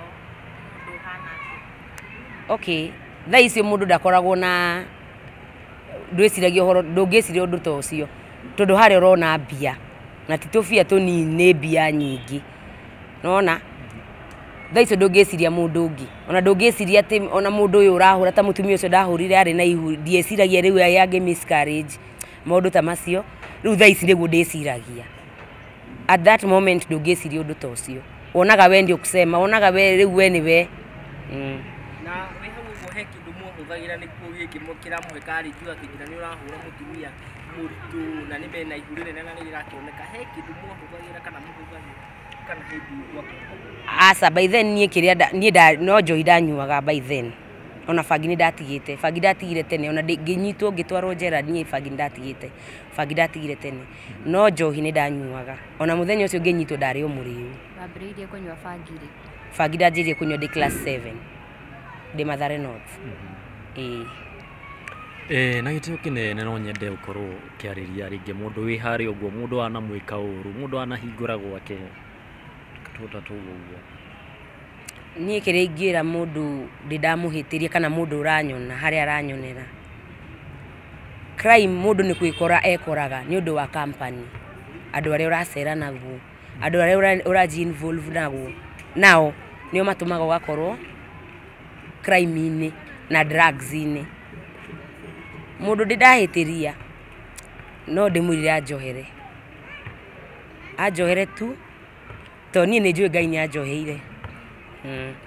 mũndũ ũhana atĩa? Okay, thaa icio mũndũ ndakoragwo na ndwĩciragia ũhoro, ndũngĩciria ũndũ ta ũcio tondũ harĩa ũrona mbia na ti tũbia tũnini, nĩ mbia nyingĩ. Nĩwona thaa icio ndũngĩciria mũndũ ũngĩ, ona ndũngĩciria atĩ ona mũndũ ũyũ ũrahũra ta mũtumia ũcio ndahũrire arĩ na ihu, ndieciragia rĩu ĩ angĩ miscarriage, maũndũ ta macio. Rĩu thaa ici nĩguo ndĩciragia. At that moment ndũngĩciria ũndũ ta ũcio, wonaga we ndio kusema, wonaga we rĩu we nĩwe. Na wĩ hau ũguo he kĩndũ mwahũthagĩra nĩkuo gĩkĩ kĩramũhe courage atĩ nginya nĩ ũrahũra mũtumia mũritũ na nĩ mena ihu rĩnene na nĩ rĩrakĩoneka, he kĩndũ mwahũthagĩra kana mũhũthagĩra kana hĩndĩ ĩyo? Aca, by then niĩ kĩrĩa niĩ no njohi ndanyuaga by then, ona bangi nĩ ndatigĩte, bangi ndatigire tene, ona ngĩnyitwo ngĩtwarwo njera niĩ bangi nĩ ndatigĩte, bangi ndatigire tene, no njohi nĩ ndanyuaga, ona mũthenya ũcio ngĩnyitwo ndarĩ o mũrĩu. Wambĩrĩirie kũnyua bangi rĩ? Bangi ndanjĩrĩirie kũnyua ndĩ class 7 ndĩ Mathare North. Ĩĩ. Na gĩtĩo kĩnene no nyende ũkorwo ũkĩarĩria rĩngĩ mũndũ wĩ harĩa ũguo, mũndũ wanamwĩka ũru, mũndũ wanahingũra gwake tũta tũu ũguo. Niĩ kĩrĩa ingĩra mũndũ ndĩ ndamũhĩtĩria kana mũndũ ũranyona harĩa aranyonera, crime mũndũ nĩ kwĩkora ekoraga nĩ ũndũ wa company, andũ arĩa ũracera naguo, andũ arĩa ũraji involve naguo, nao nĩo matũmaga ũgakorwo crime-inĩ na drugs-inĩ. Mũndũ ndĩ ndahĩtĩria no ndĩmwĩrire anjohere, anjohere tu tondũ niĩ nĩ njũĩ Ngai nĩ anjoheire.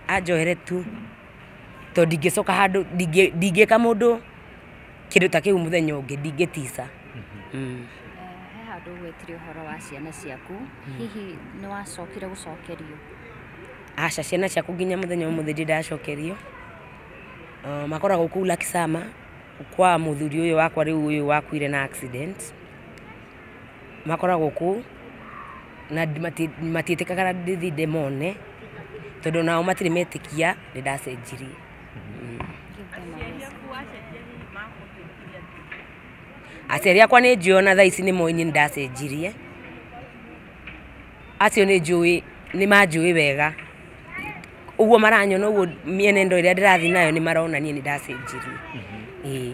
Anjohere tu tondũ ndingĩcoka handũ, ndingĩka mũndũ kĩndũ ta kĩu mũthenya ũngĩ, ndingĩtica. He handũ ũgwetire ũhoro wa ciana ciaku, hihi nĩ wacokire gũcokerio? Aca, ciana ciaku nginya mũthenya ũmũthĩ ndirĩ ndacokerio. Makoragwo kũu Lakisama kwa mũthuri ũyũ wakwa rĩu ũyũ wakuire na accident, makoragwo kũu na matiĩtĩkaga ndĩthiĩ ndĩmone tondũ nao matirĩ metĩkia nĩ ndacenjirie. Aciari aku wacenjia hihi makũhĩtĩria atĩa? Aciari akwa nĩ njũĩ ona thaa ici nĩ moĩ nĩ ndacenjirie, acio nĩ njũĩ nĩ manjũĩ wega, ũguo maranyona ũguo mĩenendo ĩrĩa ndĩrathiĩ nayo nĩ marona niĩ nĩ ndacenjirie. Ĩĩ.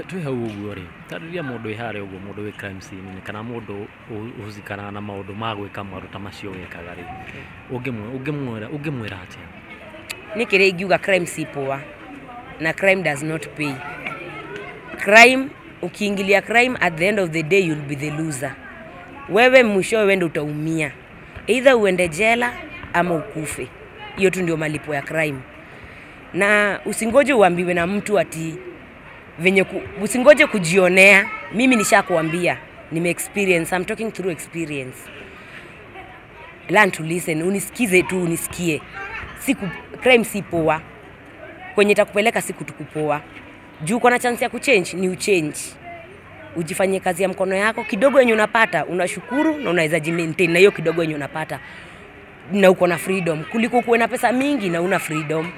Twĩ hau ũguo rĩ, tarĩria mũndũ wĩ harĩa ũguo, mũndũ wĩ crime scene kana mũndũ ũhusikaga na maũndũ ma gwĩka maũndũ ta macio wekaga rĩ, ũngĩmwĩra atĩa? Niĩ kĩrĩa ingiuga, crime si poa na crime does not pay. Crime Ukiingilia crime, at the end of the day you'll be the loser. Wewe mwishowe wewe ndio utaumia. Either uende jela ama ukufe. Hiyo tu ndio malipo ya crime. Na usingoje uambiwe na mtu ati venye usingoje kujionea. Mimi nishakuambia, nime experience, I'm talking through experience. Learn to listen, unisikize tu, unisikie. Siku crime si poa. Kwenye itakupeleka siku tukupoa. Juu uko na chance ya kuchange, ni uchange. Ujifanyie kazi ya mkono yako, kidogo yenye unapata, unashukuru na unaweza jimaintain na hiyo kidogo yenye unapata. Na uko na freedom kuliko kuwe na pesa mingi na una freedom.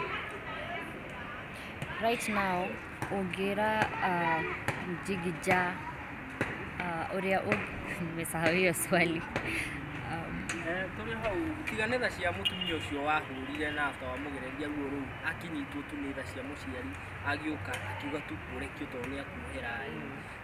Right now ũngĩra Mjigija ũrĩa nimesahau hiyo swali. Tũrĩ hau tiga nĩ tha cia mũtumia ũcio wahũrire na after wamũgereria ruo rũu akinyitwo tu nĩ tha cia mũciari agĩũka akiuga tu ũrekio tondũ nĩ akuohera ĩ.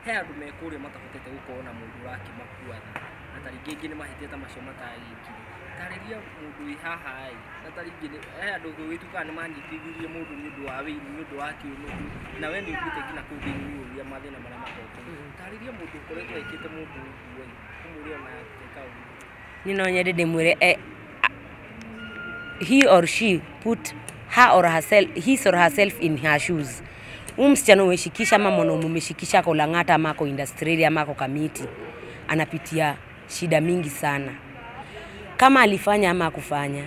He andũ me kũrĩa matahotete gũkorwo na mũndũ ũrakĩmakua tha na ta rĩngĩ angĩ nĩ mahĩtia ta macio matagĩkire. Tarĩria mũndũ wĩ haha ĩ, na ta rĩngĩ he andũ gũgĩtuĩkaga nĩ manyitithirie mũndũ nĩ ũndũ wa wĩini nĩ ũndũ wa kĩũnũhu na we nĩ ũthiĩte nginya kũu thĩinĩ ũrĩa mathĩna marĩa makoragwo kũu. Tarĩria mũndũ ũkoretwo ekĩte mũndũ ũguo ĩ, ũmwĩre ona eka ũguo. Niĩ no nyende ndĩmwĩre he or she put her or herself, his or herself in her shoes. Huyu msichana umeshikisha ama mwanaume umeshikisha ako Lang'ata ama ako Industrial ama ako Kamiti, anapitia shida mingi sana. Kama alifanya ama hakufanya,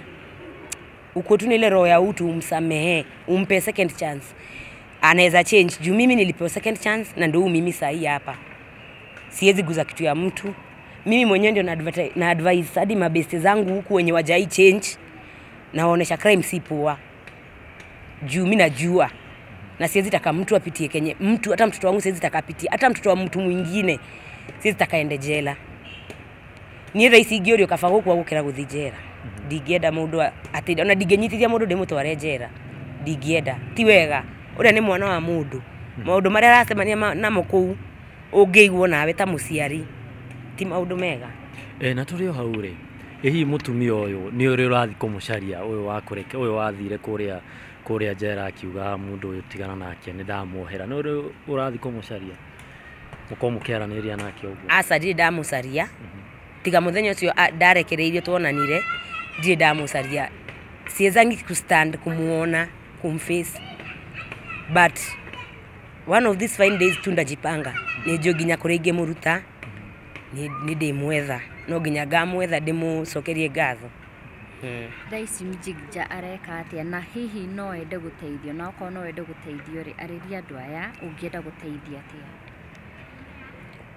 uko tu na ile roho ya utu, umsamehe, umpe second chance. Anaweza change. Juu mimi nilipewa second chance na ndio mimi sahi hapa. Siwezi guza kitu ya mtu. Mimi mwenyewe ndio na advise hadi mabeste zangu huku wenye wajai change, na waonesha crime si poa. Juu mimi najua. Na siwezi taka mtu apitie kenye mtu, hata mtoto wangu siwezi taka apitie, hata mtoto wa mtu mwingine siwezi taka ende jela. Ni thaa ici ingĩũrio kaba gũkua gũkĩra gũthiĩ njera. Ndingĩenda mũndũ atĩ ona ndingĩnyitithia mũndũ ndĩmũtware njera. Ndingĩenda. Ti wega. Ũrĩa nĩ mwana wa mũndũ. Maũndũ marĩa aracemania namo kũu ũngĩiguo nawe ta mũciari ti maũndũ mega. Na tũrĩ o hau rĩ, ĩ hihi mũtumia ũyũ nĩ ũrĩ ũrathiĩ kũmũcaria ũyũ wa kũreke ũyũ wathire kũrĩa njera akiuga mũndũ ũyũ tigana nake nĩ ndamuohera, nĩ ũrĩ ũrathiĩ kũmũcaria mũkorwo mũkĩaranĩria nake ũguo? Aca, ndirĩ ndamũcaria. Tiga mũthenya ũcio ndarekereirio tuonanire, ndirĩ ndamũcaria. Siwezangi kustand kumuona, kumface. But one of these fine days tu ndajipanga. Nĩ njũĩ nginya kũrĩa ingĩmũruta, nĩ ndĩmwetha. No nginya ngamwetha ndĩmũcokerie ngatho. Thaa ici Mjigija areka atĩa na hihi no ende gũteithio, na okorwo no ende gũteithio rĩ, arĩria andũ aya ũngĩenda gũteithia atĩa?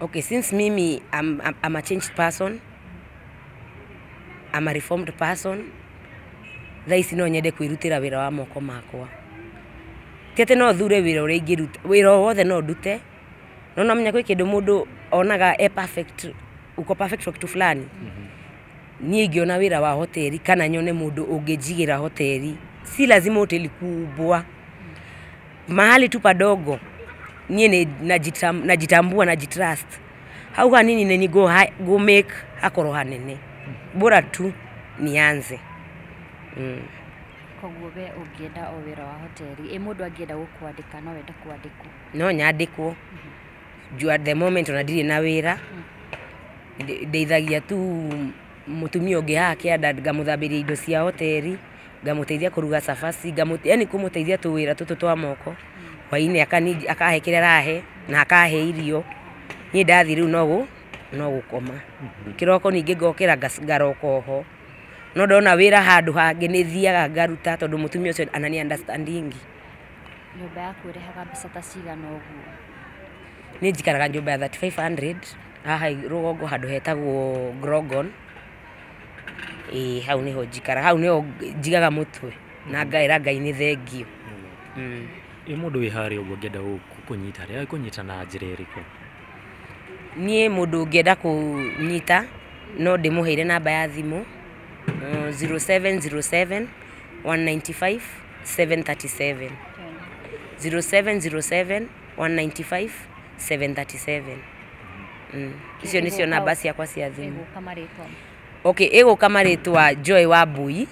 Okay, since mimi I'm a changed person, I'm a reformed person, thaa ici no nyende kwĩrutĩra wĩra wa moko makwa. Ti atĩ no thure wĩra ũrĩa ingĩruta, wĩra o wothe no ndute. No namenya kwĩ kĩndũ mũndũ onaga e perfect, uko perfect kwa kitu fulani. Niĩ ingĩona wĩra wa hoteli kana nyone mũndũ ũngĩnjigĩra hoteli, si lazima hoteli kubwa, mahali tu padogo. Niĩ nĩ najitambua, najitrust. Hau hanini nĩ go make hakorwo hanene, bora tu nianze. Koguo we ũngĩenda o wĩra wa hoteli, ĩ mũndũ angĩenda gũkwandĩka no wende kwandĩkwo? No nyandĩkwo. Juu at the moment ona ndirĩ na wĩra. Ndeithagia tu mũtumia ũngĩ haha kĩanda, ngamũthambĩria indo cia hoteli, ngamũteithia kũruga cabaci, yani kũmũteithia tũwĩra tũtũ twa moko. Hwainĩ akahe kĩrĩa arahe na akahe irio. Niĩ ndathiĩ rĩu no gũkoma. Kĩroko ningĩ ngokĩra ngaroka oho. No ndona wĩra handũ hangĩ nĩ thiaga ngaruta tondũ mũtumia ũcio anani understanding. Nyũmba yaku ĩrĩhaga mbeca ta cigana ũguo? Niĩ njikaraga nyũmba ya 3500 haha rũgongo handũ hetagwo Grogon. Ĩĩ, hau nĩho njikaraga, hau nĩho njigaga mũtwe na ngaĩra Ngai nĩ thengio. Ĩ mũndũ wĩ harĩa ũguo angĩenda gũkũnyita rĩ, agĩkũnyita na njĩra ĩrĩkũ? Niĩ mũndũ ũngĩenda kũnyita no ndĩmũheire namba ya thimũ 0707 195 737. 0707 195 737. Icio nĩcio namba ciakwa cia thimũ. Ĩgũka marĩtwa? Okay, ĩgũka marĩtwa Joy Wambui,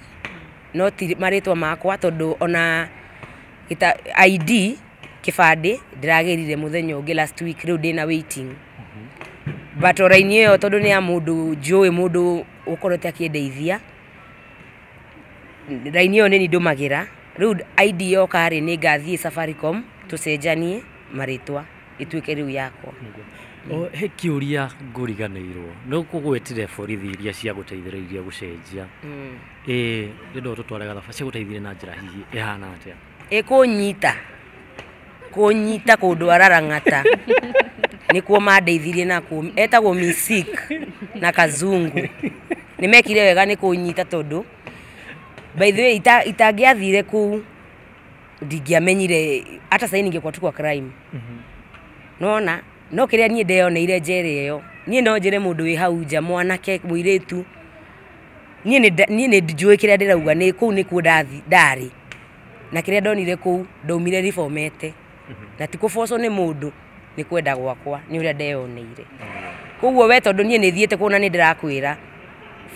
no ti marĩtwa makwa tondũ ona ID Kĩbandĩ ndĩragĩrire mũthenya ũngĩ last week, rĩu ndĩna waiting. But raini ĩyo tondũ nĩ ya mũndũ njũĩ, mũndũ ũkorete akĩndeithia, raini ĩyo nĩ niĩ ndũmagĩra. Rĩu ID yoka rĩ, nĩ ngathiĩ Safaricom tũcenjanie marĩtwa ĩtuĩke rĩu yakwa. O, he kĩũria ngũriganĩirwo nĩ ũkũgwetire borithi iria ciagũteithĩrĩirie gũcenjia. Ĩĩ, ndĩrenda ũtũtware gathabarĩ, ciagũteithirie na njĩra hihi ĩhana atĩa? Ĩkũnyita kũnyita kũndwara Rang'ata nĩkuo mandeithirie nakuo, etagwo Misik na Kazungu. Nĩ mekire wega nĩ kũnyita tondũ by the way itangĩathire kũu ndingĩamenyire hata sasa ningekuwa tu kwa crime. Nona no kĩrĩa niĩ ndeyoneire njera ĩyo, niĩ no njĩre mũndũ wĩ hau nja, mwanake, mũirĩtu, niĩ nĩ njũĩ kĩrĩa ndĩrauga, nĩ kũu nĩkuo ndarĩ na kĩrĩa ndonire kũu ndaumire reformete, na ti kũbocwo nĩ mũndũ, nĩ kwenda gwakwa, nĩ ũrĩa ndeyoneire. Koguo we tondũ niĩ nĩ thiĩte kuona, nĩ ndĩrakwĩra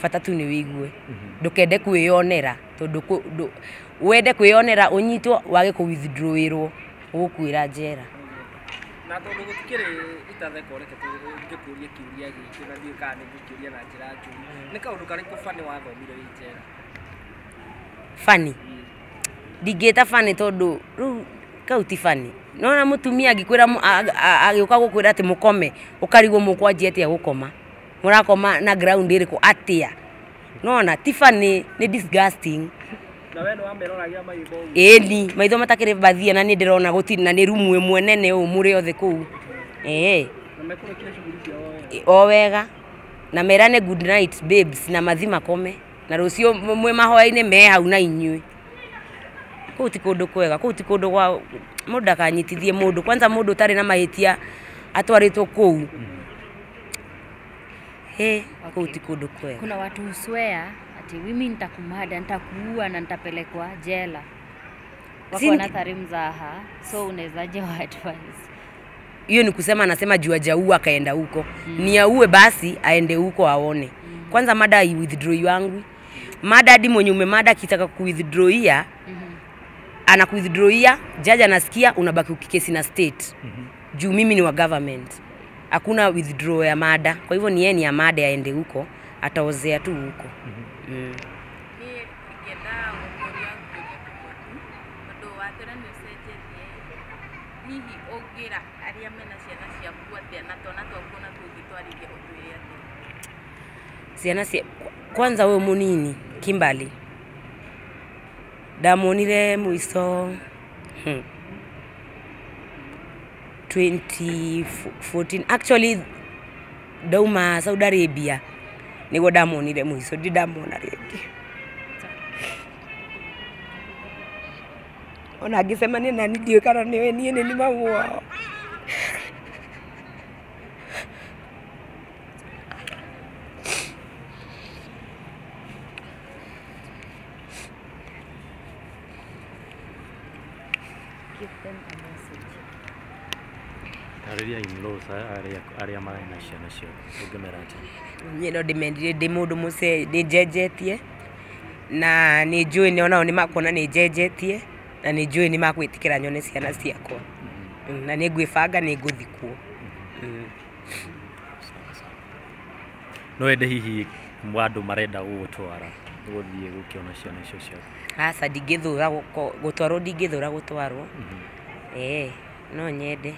bata tu nĩ wĩigue, ndũkende kwĩyonera, tondũ wende kwĩyonera ũnyitwo wage kũ withdrawĩrwo ũgũkuĩra njera. Na tondũ gũtikĩrĩ itatheko, reke ngĩkũrie kĩũria gĩkĩ na ndiũĩ kana nĩ ngũkĩũria na njĩra njũru. Nĩ kaũndũ karĩkũ bani wathomire wĩ njera? Bani ndingĩta bani tondũ rĩu kau ti bani. Nona mũtumia angĩkwĩra, agĩũka gũkwĩra atĩ mũkome, ũkarigwo mũkwanjia atĩa gũkoma, mũrakoma na ground ĩrĩkũ atĩa? Nona ti bani, nĩ disgusting. Na we nĩ wameroragia maitho ũguo? Ĩni, maitho matakĩrĩ bathia, na nĩ ndĩrona gũtirĩ, na nĩ rumu ĩmwe nene ũũ mũrĩ othe kũu. Ĩĩ. Na mekũrĩkia shughuli ciao wega? O wega, na merane good night babes, na mathi makome, na rũciũ mwĩ mahoya-inĩ me hau na inyuĩ. Kũu ti kũndũ kwega, kũu ti kũndũ gwa mũndũ ndakanyitithie mũndũ, kwanza mũndũ ũtarĩ na mahĩtia atwarĩtwo kũu. He, kũu ti kũndũ kwega. Kuna watu huswear ati mimi nitakumada, nitakuua na nitapelekwa jela. Wako wanathari mzaha, so unawezaje wa advise? Hiyo ni kusema, anasema juu hajaua akaenda huko. Ni auwe basi aende huko aone. Kwanza mada i withdraw yangu. Mada hadi mwenye umemada akitaka kuwithdrawia, anakuwithdrawia, judge anasikia, unabaki ukikesi na state. Juu mimi ni wa government. Hakuna withdraw ya mada. Kwa hivyo ni yeye ni ya mada aende huko, ataozea tu huko. Niĩ ingĩenda gũkũria kĩũria kĩmwe tu, tondũ watwĩra nĩ ũcenjetie, hihi ũngĩra arĩa mena ciana ciaku atĩa, na twana twaku ona tũngĩtwarithia ũtwĩre atĩa? Ciana cia kwanza huyo munini Kimberly ndamuonire mũico 2014, actually ndauma Saudi Arabia nĩguo ndamuonire mũico, ndi ndamuona rĩngĩ. Ona angĩcemania nani ndiũĩ kana nĩwe, niĩ nĩ mamu wao. Give them a message. Tarĩria in-laws arĩa marĩ na ciana ciaku, ũngĩmera atĩa? Niĩ no ndĩmendire ndĩ mũndũ mũcee, nĩ njenjetie na nĩ njũĩ nĩ onao nĩ makuona nĩ njenjetie, na nĩ njũĩ nĩ makwĩtĩkĩra nyone ciana ciakwa. Na nĩ ngwĩbanga nĩ ngũthiĩ kuo. No wende hihi andũ marenda gũgũtwara gũthiĩ gũkĩona ciana icio ciaku? Aca, ndingĩthũra gũtwarwo, ndingĩthũra gũtwarwo. Ĩĩ, no nyende.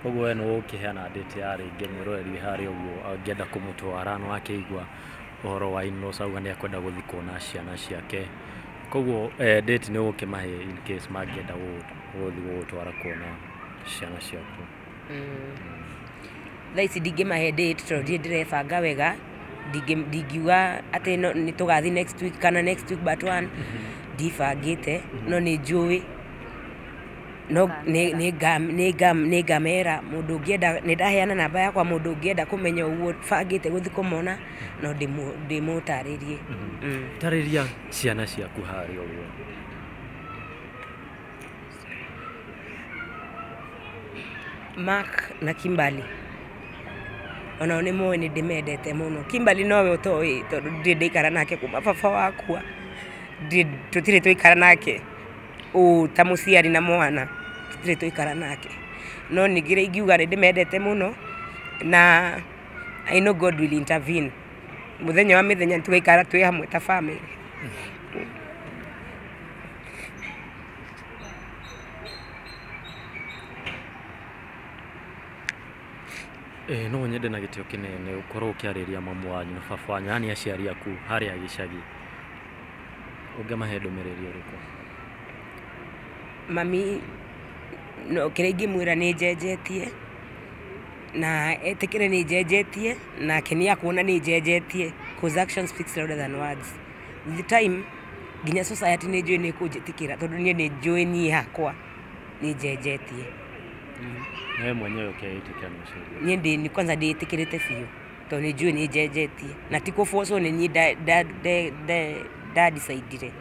Koguo we nĩ ũkĩheana date ya rĩngĩ mwĩroreri wĩ harĩa ũguo angĩenda kũmũtwara, nĩ wakĩigua ũhoro wa in-laws auga nĩ akwenda gũthiĩ kuona ciana ciake, koguo date nĩ ũgũkĩmahe in case mangĩenda gũthiĩ gũgũtwara kuona ciana ciaku? Thaa ici ndingĩmahe date tondũ ndirĩ ndĩrebanga wega, ndingiuga atĩ no nĩ tũgathiĩ next week kana next week but one, ndibangĩte, no nĩ njũĩ no nĩ ngamera mũndũ ũngĩenda, nĩ ndaheana namba yakwa, mũndũ ũngĩenda kũmenya ũguo bangĩte gũthiĩ kũmona no ndĩmũtarĩrie. Tarĩria ciana ciaku harĩa ũguo. Mark na Kimberly onao nĩ moĩ nĩ ndĩmendete mũno. Kimberly nowe ũtoĩ tondũ ndirĩ ndaikara nake kuma baba wakua, tũtirĩ twaikara nake. Ũ ta mũciari na mwana tũtirĩ twaikara nake, no ningĩ rĩ ingiuga nĩ ndĩmendete mũno na I know God will intervene. Mũthenya wa mĩthenya nĩ tũgaikara twĩ hamwe ta family. No nyende na gĩtĩo kĩnene ũkorwo ũkĩarĩria mamu wanyu na baba wanyu, yani aciari aku harĩa gĩcagi, ũngĩmahe ndũmĩrĩri ĩrĩkũ? Mami no kĩrĩa ingĩmwĩra nĩ njenjetie na etĩkĩre nĩ njenjetie, nake nĩ akuona nĩ njenjetie, 'cause action speaks louder than words. With the time nginya society nĩ njũĩ nĩ ĩkũnjĩtĩkĩra, tondũ niĩ nĩ njũĩ niĩ hakwa nĩ njenjetie. Nawe mwenyewe ũkeĩtĩkĩra nĩ ũcenjetie? Niĩ ndĩ kwanza ndĩĩtĩkĩrĩte biũ, tondũ nĩ njũĩ nĩ njenjetie na ti kũbocwo, nĩ niĩ nda decidire.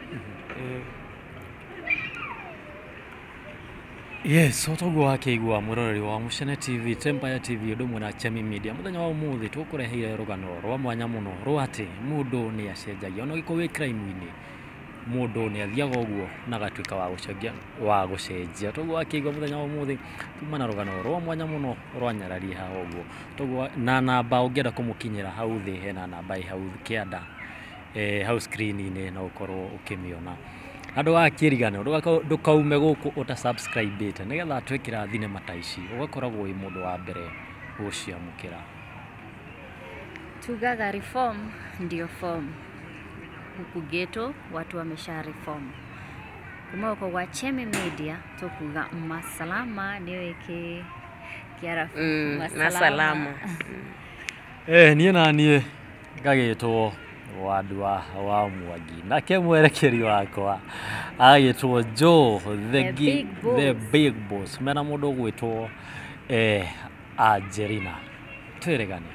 Yes, o toguo wakĩigua mwĩroreri wa Mucene TV, Tempire TV, ũndũ ũmwe na Chemi Media. Mũthenya wa ũmũthĩ tũkũreheire rũgano rwa mwanya mũno rwa atĩ mũndũ nĩ acenjagia, ona ũngĩkorwo wĩ crime-inĩ, mũndũ nĩ athiaga ũguo na agatuĩka wa gũcenjia wa gũcenjia. Toguo wakĩigua mũthenya wa ũmũthĩ tuma na rũgano rwa mwanya mũno rwa nyarari haha ũguo. Toguo na namba ũngĩenda kũmũkinyĩra hau thĩ, hena namba ĩ hau kĩanda, hau screen-inĩ, no ũkorwo ũkĩmĩona. Na ndũgakĩriganĩrwo ndũkaume gũkũ ũta subscribe ĩte, nĩgetha twekĩra thinema ta ici ũgakoragwo wĩ mũndũ wa mbere gũciamũkĩra. Tugaga reform ndio form. Huku ghetto watu wamesha reform. Kuma huko kwa Chemi Media tukuga masalama niwe ki kiarafu. Masalama. Niĩ na niĩ ngagĩtwo Wandua wa Mwangi, nake mwerekeri wakwa agagĩtwo Joe the, The big the boss. Big boss, mena mũndũ ũgwĩtwo Angelina. Twĩrĩgane.